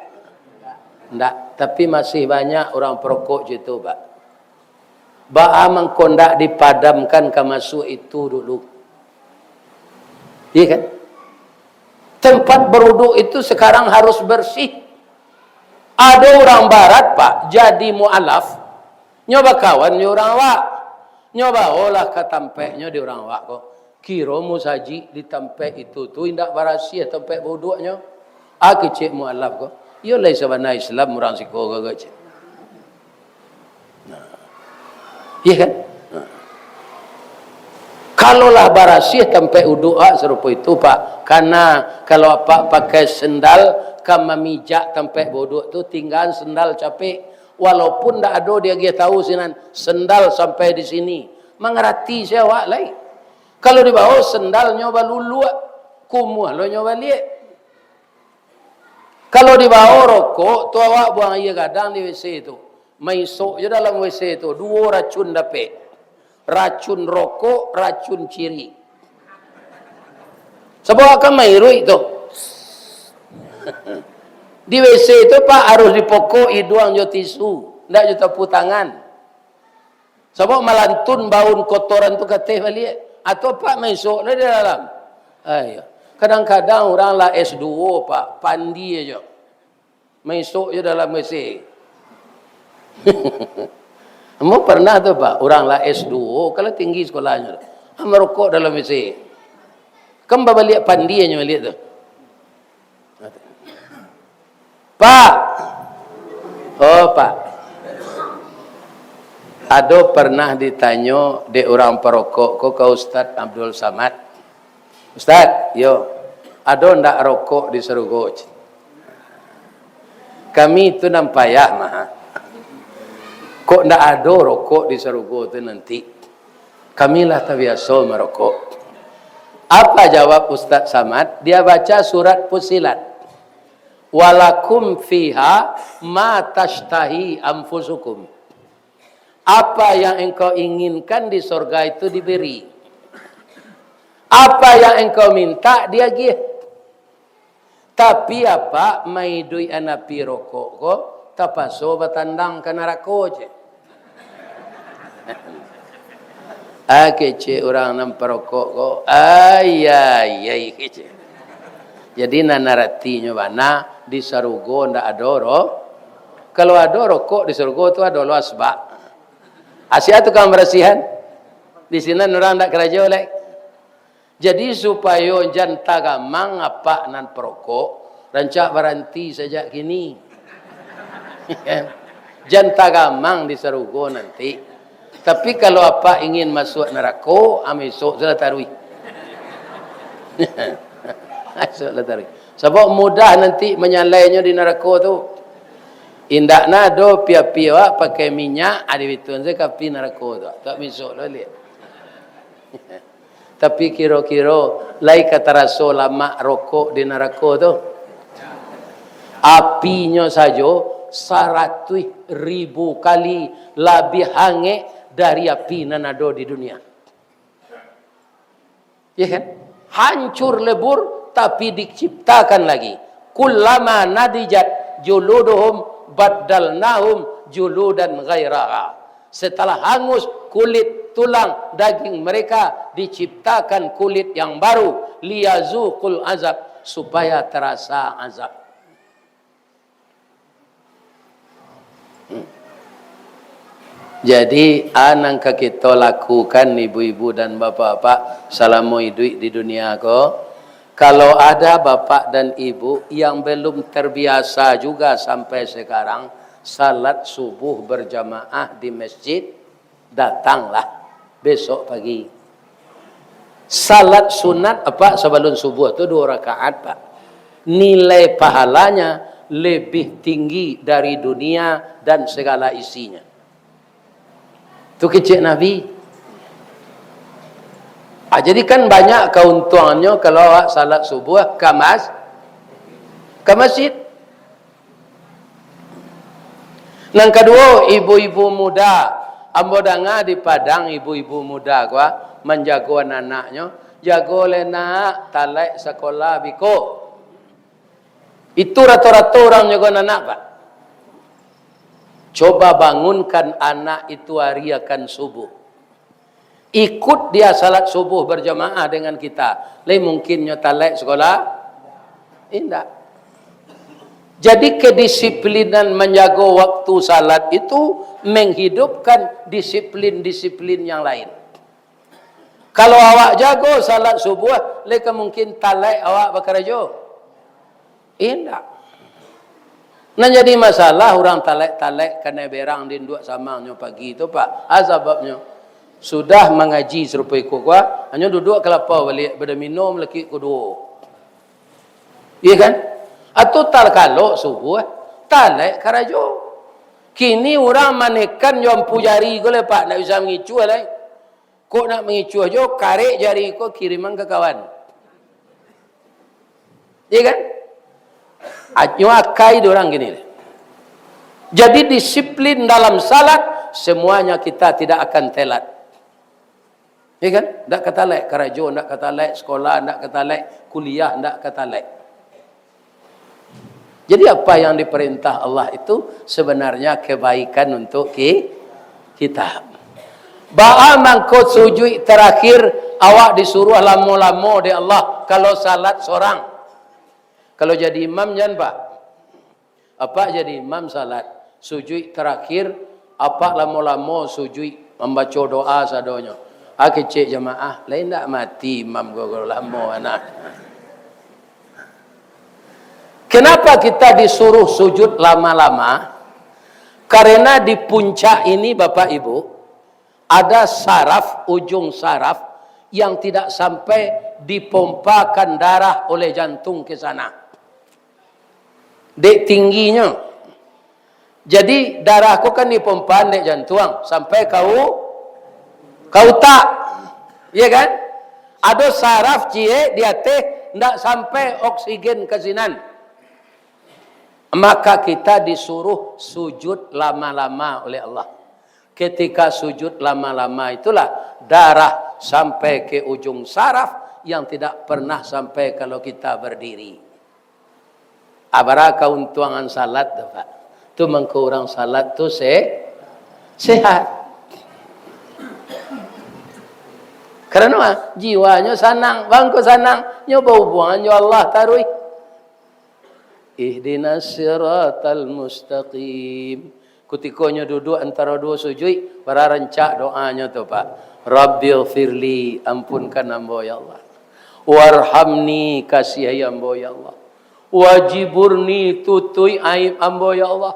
Ndak. Tapi masih banyak urang parokok cam itu, Pak. Baa mangko ndak dipadamkan ka masuak itu dulu? Iya kan? Tempat beruduk itu sekarang harus bersih. Ado urang barat, Pak, jadi mualaf. Nyo bakawan jo urang awak. Nyo baolah ka tampeknyo di urang awak ko. Kiro musajik di tampek itu tu indak barasiah tampek bauduaknyo. Ah, kecek mualaf ko. Iyo lai sabana Islam urang siko ko, kecek. Nah. Iya kan? Nah. Kalau lah barasiah tampek uduk, ah, sarupo itu, Pak. Karena kalau apak pakai sendal, ka mamijak tampek bauduak tu, tinggaan sendal capek. Walaupun ndak ado diagiah tahu sinan, sendal sampai di sini. Mangarati se awak lai. Kalau dibao sendalnyo baluluak, kumuah lo nyo baliak. Kalau dibao rokok tu, awak buang aia gadang di W C tu. Maisok jo dalam W C tu, duo racun dapek. Racun rokok, racun ciri. Sabab awak kan mairuik tu. Di W C tu, Pak, harus dipokok iduang jo tisu, ndak jo tapu tangan. Sabab malantun baun kotoran tu ka ateh baliak. Atau apak maisok lah di dalam. Aiyo. Kadang-kadang urang lah S duo, Pak, pandi ajo. Maisok jo dalam W C. Ambo pernah tu, Pak, urang lah S duo, kalau tinggi sekolahnyo tu. Ah, marokok dalam W C. Kan babaliak pandi ajo baliak tu. Pak. Oh, Pak. Ado pernah ditanyo dek urang parokok ko ka Ustaz Abdul Samad, "Ustaz, yo, ado ndak rokok di sarugo?" Kami tu nan payah mah. Kok ndak ado rokok di sarugo tu nanti? Kami lah tabiaso marokok. Apa jawab Ustaz Samad? Dia baca surat Fussilat. "Walakum fiha ma tashtahi anfusukum." Apa yang engkau inginkan di sorga itu diberi. Apa yang engkau minta diagih. Tapi apak maiduik-an api rokok ko, tapaso batandang ka narako je. Ah, kecek urang nan parokok ko, ayai, kecek. Jadi, nan aratinyo bana, di sarugo ndak ado ro-, kalau ado rokok di sarugo tu ado lo asbak. Asia tukang barasihan. Di sinan urang ndak karajo lai. Jadi, supayo jan tagamang apak nan parokok, rancak baranti sajak kini. Jan tagamang di sarugo nanti. Tapi, kalau apak ingin masuak narako, ah, masuak sudah taruih. Masuak sudah taruih. Sabab mudah nanti manyalainyo di narako tu. Indak nado api-api awak pakai minyak, ado bituan se ka api narako tu. Tak misok lo liak. Tapi kiro-kiro, lai ka taraso lamak rokok di narako tu? Apinyo sajo saratuih ribu kali labiah hangek dari api nan ado di dunia. Ya kan? Hancur lebur, tapi diciptakan lagi. "Kullama nadijat juluduhum baddalnahum juludan ghairaha." Setelah hangus kulit, tulang, daging mereka, diciptakan kulit yang baru. "Liyazuqul azab," supaya terasa azab. Jadi, a nan ka kito lakukan, ibu-ibu dan bapak-bapak, salamo iduik di dunia ko, kalau ada bapak dan ibu yang belum terbiasa juga sampai sekarang, salat subuh berjamaah di masjid, datanglah besok pagi. Salat sunat, apak, sabalun subuh tu duo rakaat, Pak. Nilai pahalanya lebih tinggi dari dunia dan segala isinya. Tu kecek Nabi. Ah, jadi kan banyak kauntuangannyo kalau awak salat subuh ka mas-, ka masjid. Nan kaduo, ibu-ibu muda. Ambo danga di Padang, ibu-ibu muda ko, ah, manjago anak-anaknyo, "Jago lai, Nak, talaik sakolah beko." Itu rato-rato urang nyago anak, Pak. Coba bangunkan anak itu ari akan subuh. Ikut dia salat subuh berjamaah dengan kita. Lai mungkin nyo talaik sakolah? Indak. Jadi, kedisiplinan manjago waktu salat itu menghidupkan disiplin-disiplin yang lain. Kalau awak jago salat subuh, lai ka mungkin talaik awak bakarajo? Indak. Nan jadi masalah, urang talaik-talaik kanai berang di induak samangnyo pagi tu, Pak. Ah, sababnyo, sudah mangaji sarupo iko ko, hanyo duduak ka lapau baliak, badomino malakik ko duo. Iya kan? Atau talkalok subuh, talaik karajo. Kini urang manekan jo ampu jari ko lai, Pak, ndak bisa mangicuah lai. Kok nak mangicuah jo, karek jari ko kiriman ka kawan. Iya kan? Nyo akai di urang kini. Jadi, disiplin dalam salat, semuanya kita tidak akan telat. Iya kan? Ndak ka talaik karajo, ndak ka talaik sekolah, ndak ka talaik kuliah, ndak ka talaik. Jadi, apa yang diperintah Allah itu sebenarnya kebaikan untuk ki-, kita. Baa mangko sujuik terakhir awak disuruh lamo-lamo dek Allah kalau salat sorang? Kalau jadi imam, jan, Pak. Apak jadi imam salat, sujuik terakhir, apak lamo-lamo sujuik mambaco doa sadonyo. Ah, kecek jamaah, "Lai ndak mati imam ko, ko lamo anak." Kenapa kita disuruh sujud lama-lama? Karena di puncak ini, Bapak Ibu, ada saraf, ujung saraf yang tidak sampai dipompakan darah oleh jantung ke sana. Dek tingginyo. Jadi, darah ko kan dipompaan dek jantuang sampai ka u-, ka utak. Iya kan? Ado saraf ciek di ateh, ndak sampai oksigen ka sinan. Maka kita disuruh sujud lama-lama oleh Allah. Ketika sujud lama-lama itulah darah sampai ke ujung saraf yang tidak pernah sampai kalau kita berdiri. Abara kauntuangan salat tu, Pak. Tu mangko urang salat tu se-, sehat. Karano, ah, jiwanyo sanang, bangko sanang, nyo bahubuangan jo Allah taruih. Ihdinas siratal mustaqim. Kutiko nyo duduak antaro duo sujuik, bara rancak doanyo tu, Pak. "Rabbighfirli," ampunkan ambo, ya Allah. "Warhamni," kasiahi ambo, ya Allah. "Wajburni," tutuik aib ambo, ya Allah.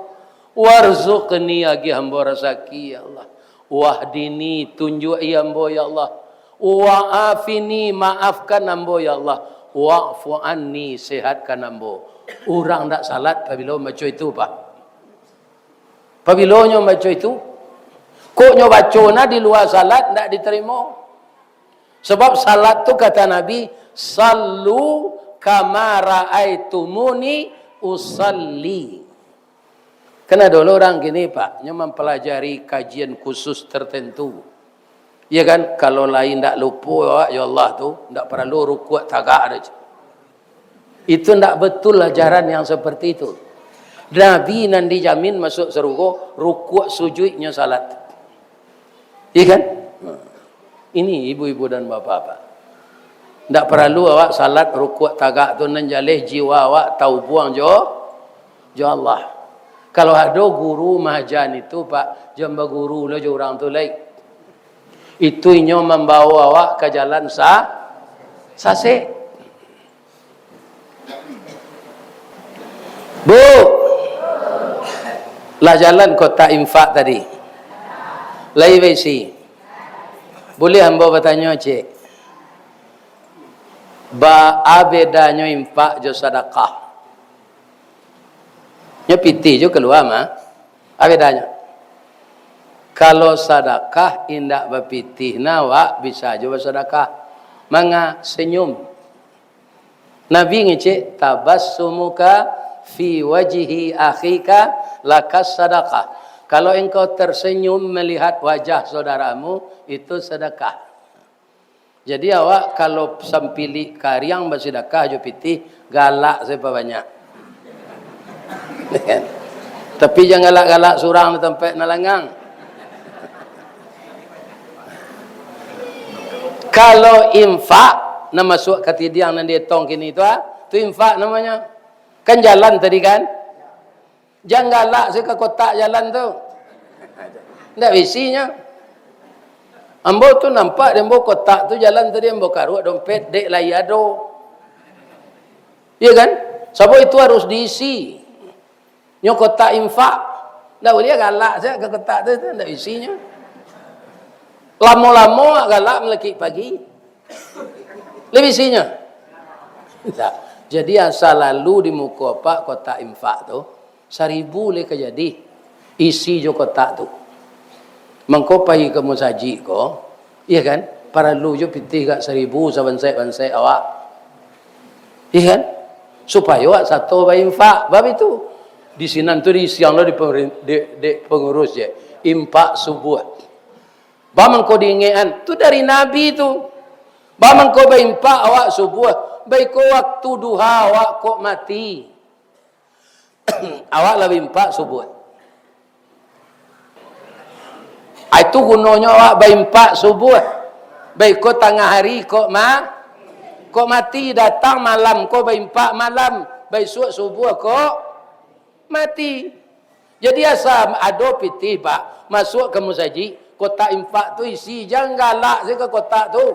"Warzuqni," agiah ambo rasaki, ya Allah. "Wahdini," tunjuaki ambo, ya Allah. "Wa'afini," maafkan ambo, ya Allah. "Wa'fu anni," sehatkan ambo. Urang ndak salat pabilo mambaco itu, Pak. Pabilo nyo baco itu? Kok nyo baco nah di lua salat, ndak ditarimo. Sabab salat tu kata Nabi, "Sallu kama raaitumuni usalli." Kan ado lo urang kini, Pak, nyo mampalajari kajian khusus tertentu. Iya kan, kalau lai ndak lupo awak, ya Allah tu, ndak paralu rukuak tagak doh. Itu ndak betul ajaran yang seperti itu. Nabi nan dijamin masuk sarugo, rukuak sujuiknyo salat. Iya kan? Ini ibu-ibu dan bapak-bapak. Ndak paralu awak salat rukuak tagak tu, nan jaleh jiwa awak taubuang jo, jo Allah. Kalau ado guru maaja itu, Pak, jan baguru lo jo urang tu lai. Itu inyo mambawo awak ka jalan sa-, sasek. Bu, lah jalan kotak infak tadi? Lai baisi? Buliah ambo batanyo, cek? Baa bedanyo infak jo sadakah? Nyo pitih jo kalua mah. Baa bedanyo? Kalau sadakah indak bapitih, nah, awak bisa jo basadakah. Manga? Senyum. Nabi ngecek, "Tabassumuka fi wajhi akhika lakas sadakah." Kalau engkau tersenyum melihat wajah saudaramu, itu sedekah. Jadi, awak kalau sampilik kariang basidakah jo pitih, galak sajo banyak. Tapi jan galak-galak surang di tampek nan langang. Kalau infak, nan masuak ka tidiang nan dietong kini tu, ah, tu infak namonyo. Kan jalan tadi kan? Jan galak sajo ka kotak jalan tu. Ndak baisinyo. Ambo tu nampak di ambo kotak tu jalan tadi, ambo karuak dompet, dek lai ado. Iya kan? Sabab itu harus diisi. Nyo kotak infak. Ndak buliah galak sajo ka kotak tu, tu ndak baisinyo. Lamo-lamo galak malakik pagi. Lai baisinyo? Ndak. Jadi, asa lalu di muko apak kotak infak tu, saribu lai ka jadi isi jo kotak tu. Mangko pai ka musajik ko, iya kan? Paralu jo pitih agak saribu sabansek-bansek awak. Iya kan? Supayo awak sato bainfak. Bab itu. Di sinan tu diisian lo di pemerin-, di, di pengurus je. Infak subuah. Ba mangko diingekan, tu dari Nabi tu. Ba mangko bainfak awak subuah, baiko waktu duha awak kok mati. Awak lah bainfak subuah. Ah, itu gunonyo awak bainfak subuah. Baiko tangah hari kok ma-, kok mati, datang malam ko bainfak malam, baisuak subuah kok mati. Jadi, asa ado pitih, Pak, masuak ka musajik, kotak infak tu isi, jan galak sajo ka kotak tu.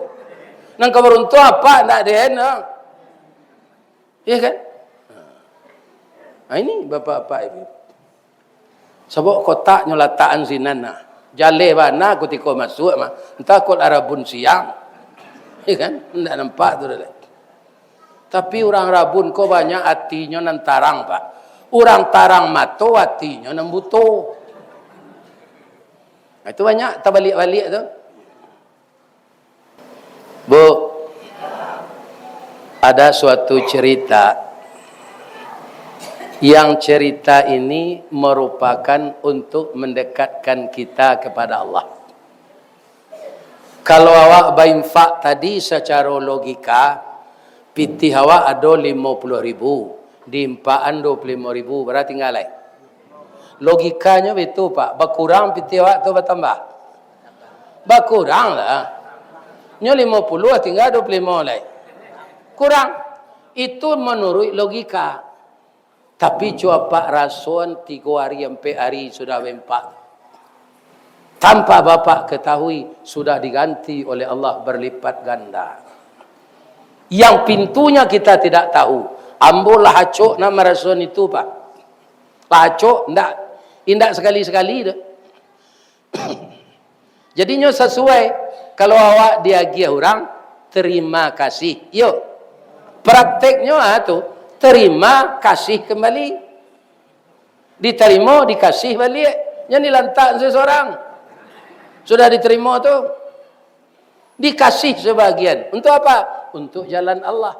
Nan ka baruntuang apak ndak den, ha. Iya kan? Ha, ini bapak-bapak ibu. Sabab kotaknyo latakan sinan nah. Jaleh bana kutiko masuak mah. Antah kok lah rabun siang. Iya kan? Ndak nampak tu doh lai. Tapi urang rabun ko banyak atinyo nan tarang, Pak. Urang tarang mato, atinyo nan buto. Nah, itu banyak tabaliak-baliak tu. Bu, ada suatu cerita yang cerita ini merupakan untuk mendekatkan kita kepada Allah. Kalau awak bainfak tadi sacaro logika, pitih awak ado limo puluah ribu, diinfakan duo puluah limo ribu, bara tingga lai? Logikanyo baitu, Pak. Bakurang pitih awak tu batambah? Bakurang lah. Nyo limo puluah, tingga duo puluah limo lai. Kurang. Itu manuruik logika. Tapi cuapak rasoan tigo ari, ampek ari sudah bainfak. Tanpa bapak ketahui, sudah diganti oleh Allah berlipat ganda. Yang pintunya kita tidak tahu. Ambo lah acok nak marasoan itu, Pak. Lah acok, ndak, indak sakali-sakali doh. Jadinyo sasuai, kalau awak diagiah urang, terima kasih. Iyo. Prakteknyo, ah, tu, terima kasih kembali. Ditarimo, dikasih baliak. Jan dilantak sesorang. Sudah diterima tu, dikasih sebagian. Untuk apa? Untuk jalan Allah.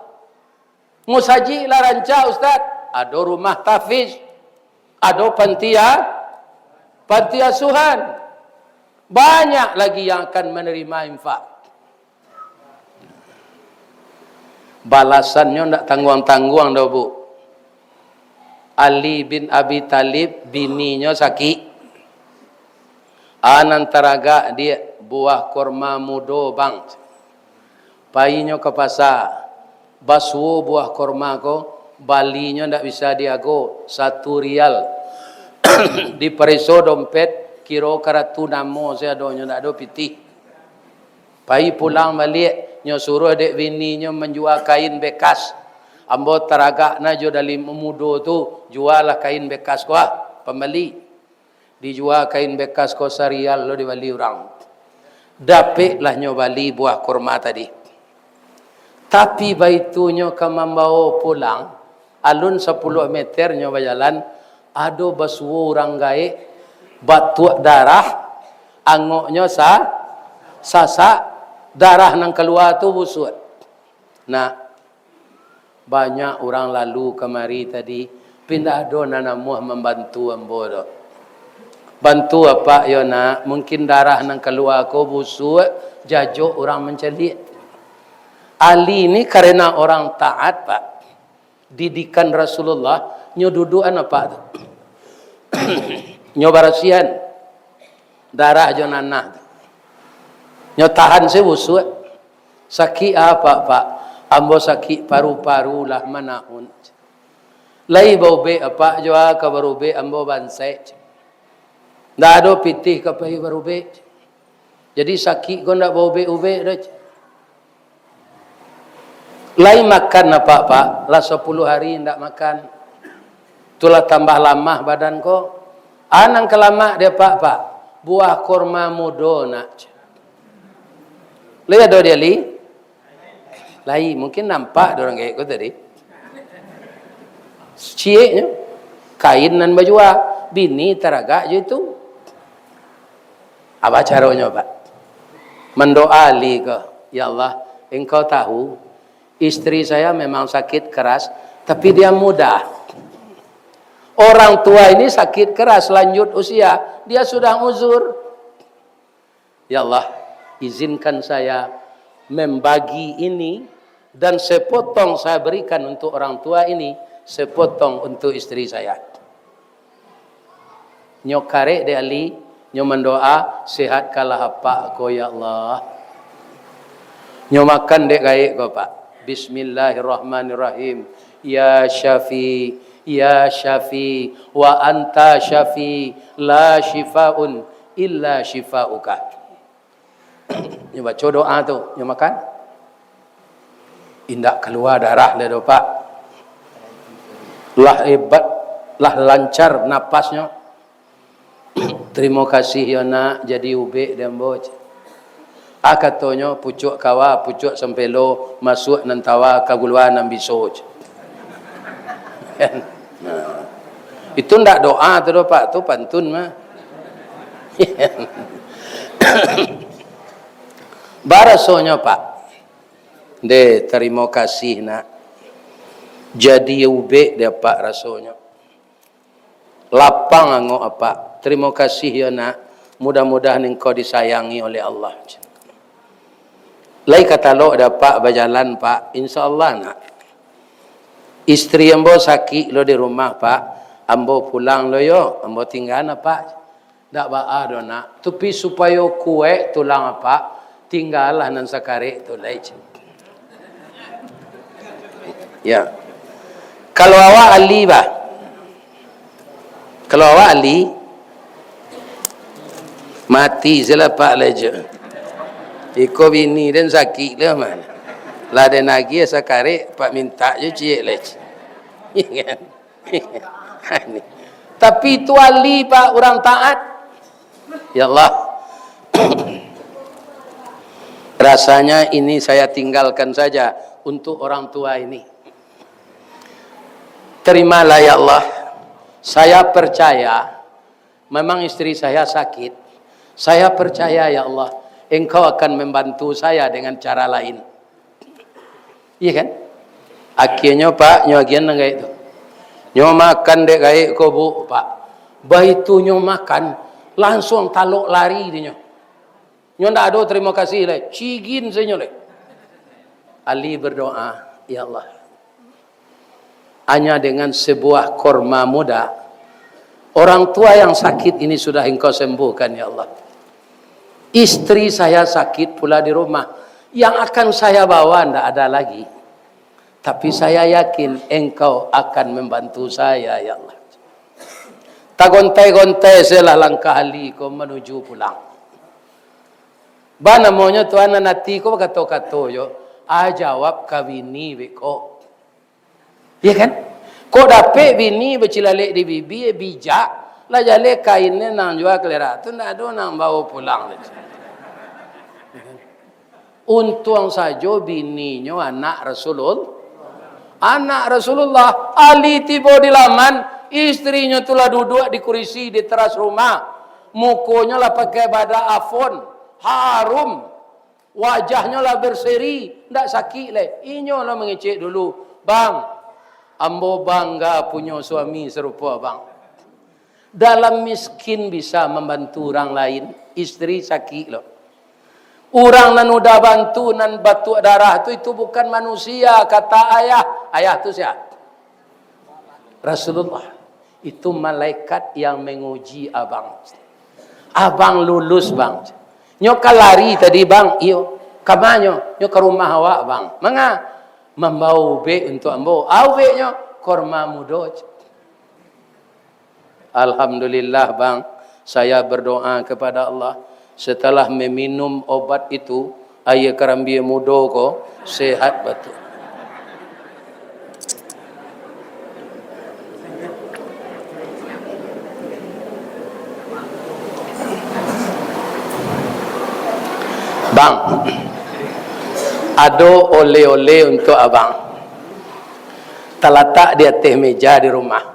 Musajik lah rancak, Ustaz. Ado rumah tahfiz, ado panti a-, panti asuhan. Banyak lagi yang akan menerima infak. Balasannyo ndak tangguang-tangguang doh, Bu. Ali bin Abi Thalib, bininyo sakik. A nan taragak, Diak, buah kurma mudo, Bang. Painyo ka pasa, basuo buah kurma ko, balinyo ndak bisa diago, satu rial. Dipareso dompet, kiro karatu namo se adonyo, ndak ado pitih. Pai pulang baliak, nyo suruah dek bininyo manjua kain bekas. Ambo taragak na jo dali mudo tu, jualah kain bekas ko, ah, pambali. Dijua kain bekas ko sarial lo dibali urang. Dapeklah nyo bali buah kurma tadi. Tapi baitu nyo ka mambawo pulang, alun sapuluah meter nyo bajalan, ado basuo urang gaek, batuak darah, angoknyo sa-, sasak, darah nan kalua tu busuak. Nah, banyak urang lalu kamari tadi, pindah ado nan namuah mambantu ambo tu. Bantu apak yo nak, mungkin darah nan kalua ko busuak, jajok urang mancaliak. Ali ni karena orang taat, Pak. Didikan Rasulullah, nyo dudukan apak tu. Nyo barasihan darah jo nanah tu. Nyo tahan se busuak. Sakik apa, Pak? Ambo sakik paru-paru lah manahun. Lai baubek apak jo a ka barubek ambo bansaik. Ndak ado pitih ka pai barubek. Jadi sakik ko ndak baubek-ubek doh. Lai makan apak, Pak? Lah sapuluah hari ndak makan. Tulah tambah lamah badan ko. A nan ka lamak di apak, Pak? Buah kurma mudo nak. Lai ado di Ali? Lai, mungkin nampak dek urang gaek ko tadi. Cieknyo, kain nan bajua, bini taragak jo itu. Apa caronyo, Pak? Mandoa Ali ko, "Ya Allah, Engkau tahu, istri saya memang sakit keras, tapi dia muda. Orang tua ini sakit keras, lanjut usia, dia sudah uzur. Ya Allah, izinkan saya membagi ini, dan sepotong saya berikan untuk orang tua ini, sepotong untuk istri saya." Nyo karek dek Ali, nyo mandoa, "Sehatkanlah apak ko, ya Allah." Nyo makan dek gaek ko, Pak. Bismillahirrahmanirrahim. "Ya Syafi, ya Syafi, wa anta Syafi, la syifaun illa syifauka." Nyo baco doa tu, nyo makan. Indak kalua darah lai doh, Pak. Lah hebat, lah lancar napasnyo. "Tarimo kasih yo nak, jadi ubek di ambo," cek. Ah, katonyo, "Pucuak kawa, pucuak sampelo, masuak nan tawa, kalua nan biso," cek. Nah, itu ndak doa tu doh, Pak, tu pantun mah. Barasonyo, Pak. Deh, tarimo kasih, nak. Jadi ubek dek apak rasonyo. Lapang angok apak. Tarimo kasih yo, nak. Mudah-mudahan engkau disayangi oleh Allah. Lai ka talok dek apak bajalan, Pak. Insya Allah, nak. Istri ambo sakik lo di rumah, Pak. Ambo pulang lo yo. Ambo tinggaan apak. Ndak baa doh, nak. Tapi supayo kuaik tulang apak, tinggalah nan sakarek tu lai. Ya. Kalau awak Ali, bah. Kalau awak Ali, mati se lah, Pak, lai jo. Iko bini den sakik lah, man. Lah den agiah sakarek, Pak, mintak jo ciek lai. Iya kan? Tapi itu Ali, Pak, urang taat. Ya Allah, rasanya ini saya tinggalkan saja untuk orang tua ini. Terimalah, ya Allah. Saya percaya "Memang istri saya sakit. Saya percaya, ya Allah, Engkau akan membantu saya dengan cara lain." Iya kan? Akhirnyo, Pak, nyo agian nan gaek tu. Nyo makan dek gaek ko, Bu, Pak. Baitu nyo makan, lansuang talok lari dinyo. Nyo ndak ado tarimo kasih lai, cigin sajo lai. Ali berdoa, "Ya Allah, hanya dengan sebuah korma muda, orang tua yang sakit ini sudah Engkau sembuhkan, ya Allah. Istri saya sakit pula di rumah, yang akan saya bawa ndak ada lagi. Tapi saya yakin Engkau akan membantu saya, ya Allah." Tagontai-gontai sajolah langkah Ali ko manuju pulang. Ba namonyo Tuhan nan ati ko bakato-kato jo, ah, jawab ka bini beko. Iya kan? Kok dapek bini bacilalek di bibia, bijak, lah jaleh kainnyo nan jua kalera tu, ndak ado nan bawa pulang. Untuang sajo bininyo anak Rasulul-, anak Rasulullah. Ali tibo di laman, istrinyo tu lah duduak di kurisi di teras rumah. Mukonyo lah pakai badak afon, harum. Wajahnyo lah berseri, ndak sakik lai. Inyo lah mangecek dulu, "Bang, ambo bangga punyo suami sarupo abang. Dalam miskin bisa mambantu urang lain, istri sakik lo. Urang nan udah bantu, nan batuak darah tu, itu bukan manusia," kata ayah. Ayah tu sia? Rasulullah. "Itu malaikat yang menguji abang. Abang lulus, Bang." "Nyo ka lari tadi, Bang?" "Iyo." "Ka ma nyo?" "Nyo ka rumah awak, Bang." "Manga?" "Mambawa ubek untuak ambo." "Ah, ubeknyo?" "Korma mudo." "Alhamdulillah, Bang, saya berdoa kepada Allah, setelah meminum obat itu, aia karambia mudo ko sehat batua." "Bang, ado oleh-oleh untuak abang. Talatak di ateh meja di rumah.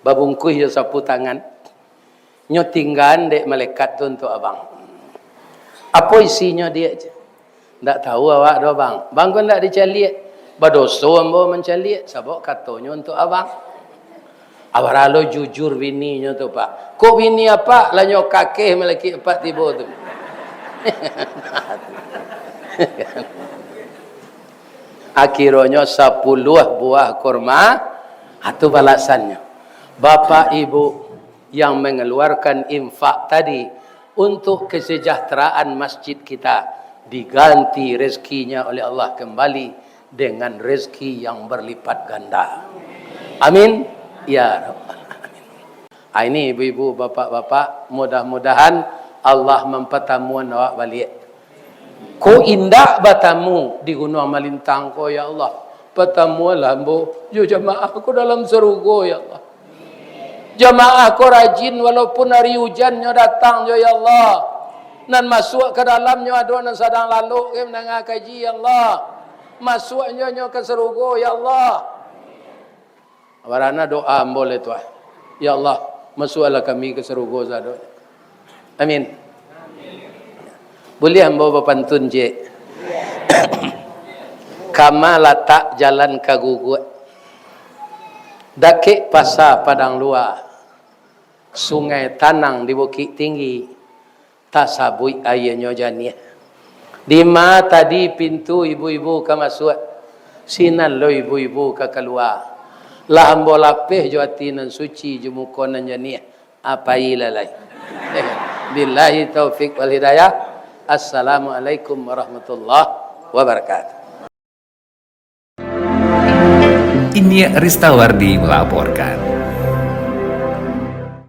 Babungkuih jo sapu tangan. Nyo tinggaan dek malaikat tu untuak abang." "Apo isinyo, Diak?" "Ndak tahu awak doh, Bang." "Bang ko ndak dicaliak?" "Badoso ambo mancaliak, sabab katonyo untuak abang." Abara lo jujur bininyo tu, Pak. Kok bini apak lah nyo kakeh malakik apak tibo tu. Akhironyo sapuluah buah kurma, ha, tu balasannyo. Bapak Ibu yang mengeluarkan infak tadi untuk kesejahteraan masjid kita, diganti rezekinya oleh Allah kembali dengan rezeki yang berlipat ganda. Amin. Ya Rabbal Alamin. Ah, ini ibu-ibu, bapak-bapak, mudah-mudahan Allah mampatamuan awak baliak. Ko indak batamu di Gunuang Malintang ko, ya Allah. Patamuanlah ambo jo jamaah ko dalam sarugo, ya Allah. Jamaah ko rajin, walaupun ari ujan nyo datang jo, ya Allah. Nan masuak ka dalamnyo ado nan sadang lalok, ke mandanga kaji, ya Allah. Masuaknyo nyo ka sarugo, ya Allah. Barana doa ambo lai tu, ah. Ya Allah, masuaklah kami ka sarugo sadonyo. Amin. Buliah ambo bapantun ciek? Kama latak jalan ka Guguak, dakek pasa Padang Lua, sungai tanang di Bukik Tinggi, tasabuik aianyo janiah. Dima tadi pintu ibu-ibu ka masuak, sinan lo ibu-ibu ka kalua. Lah ambo lapeh jo ati nan suci, jo muko nan janiah, ah, pailah lai. Billahi taufik wal hidayah. Assalamualaikum warahmatullahi wabarakatuh. Inyiak Ristawardi melaporkan.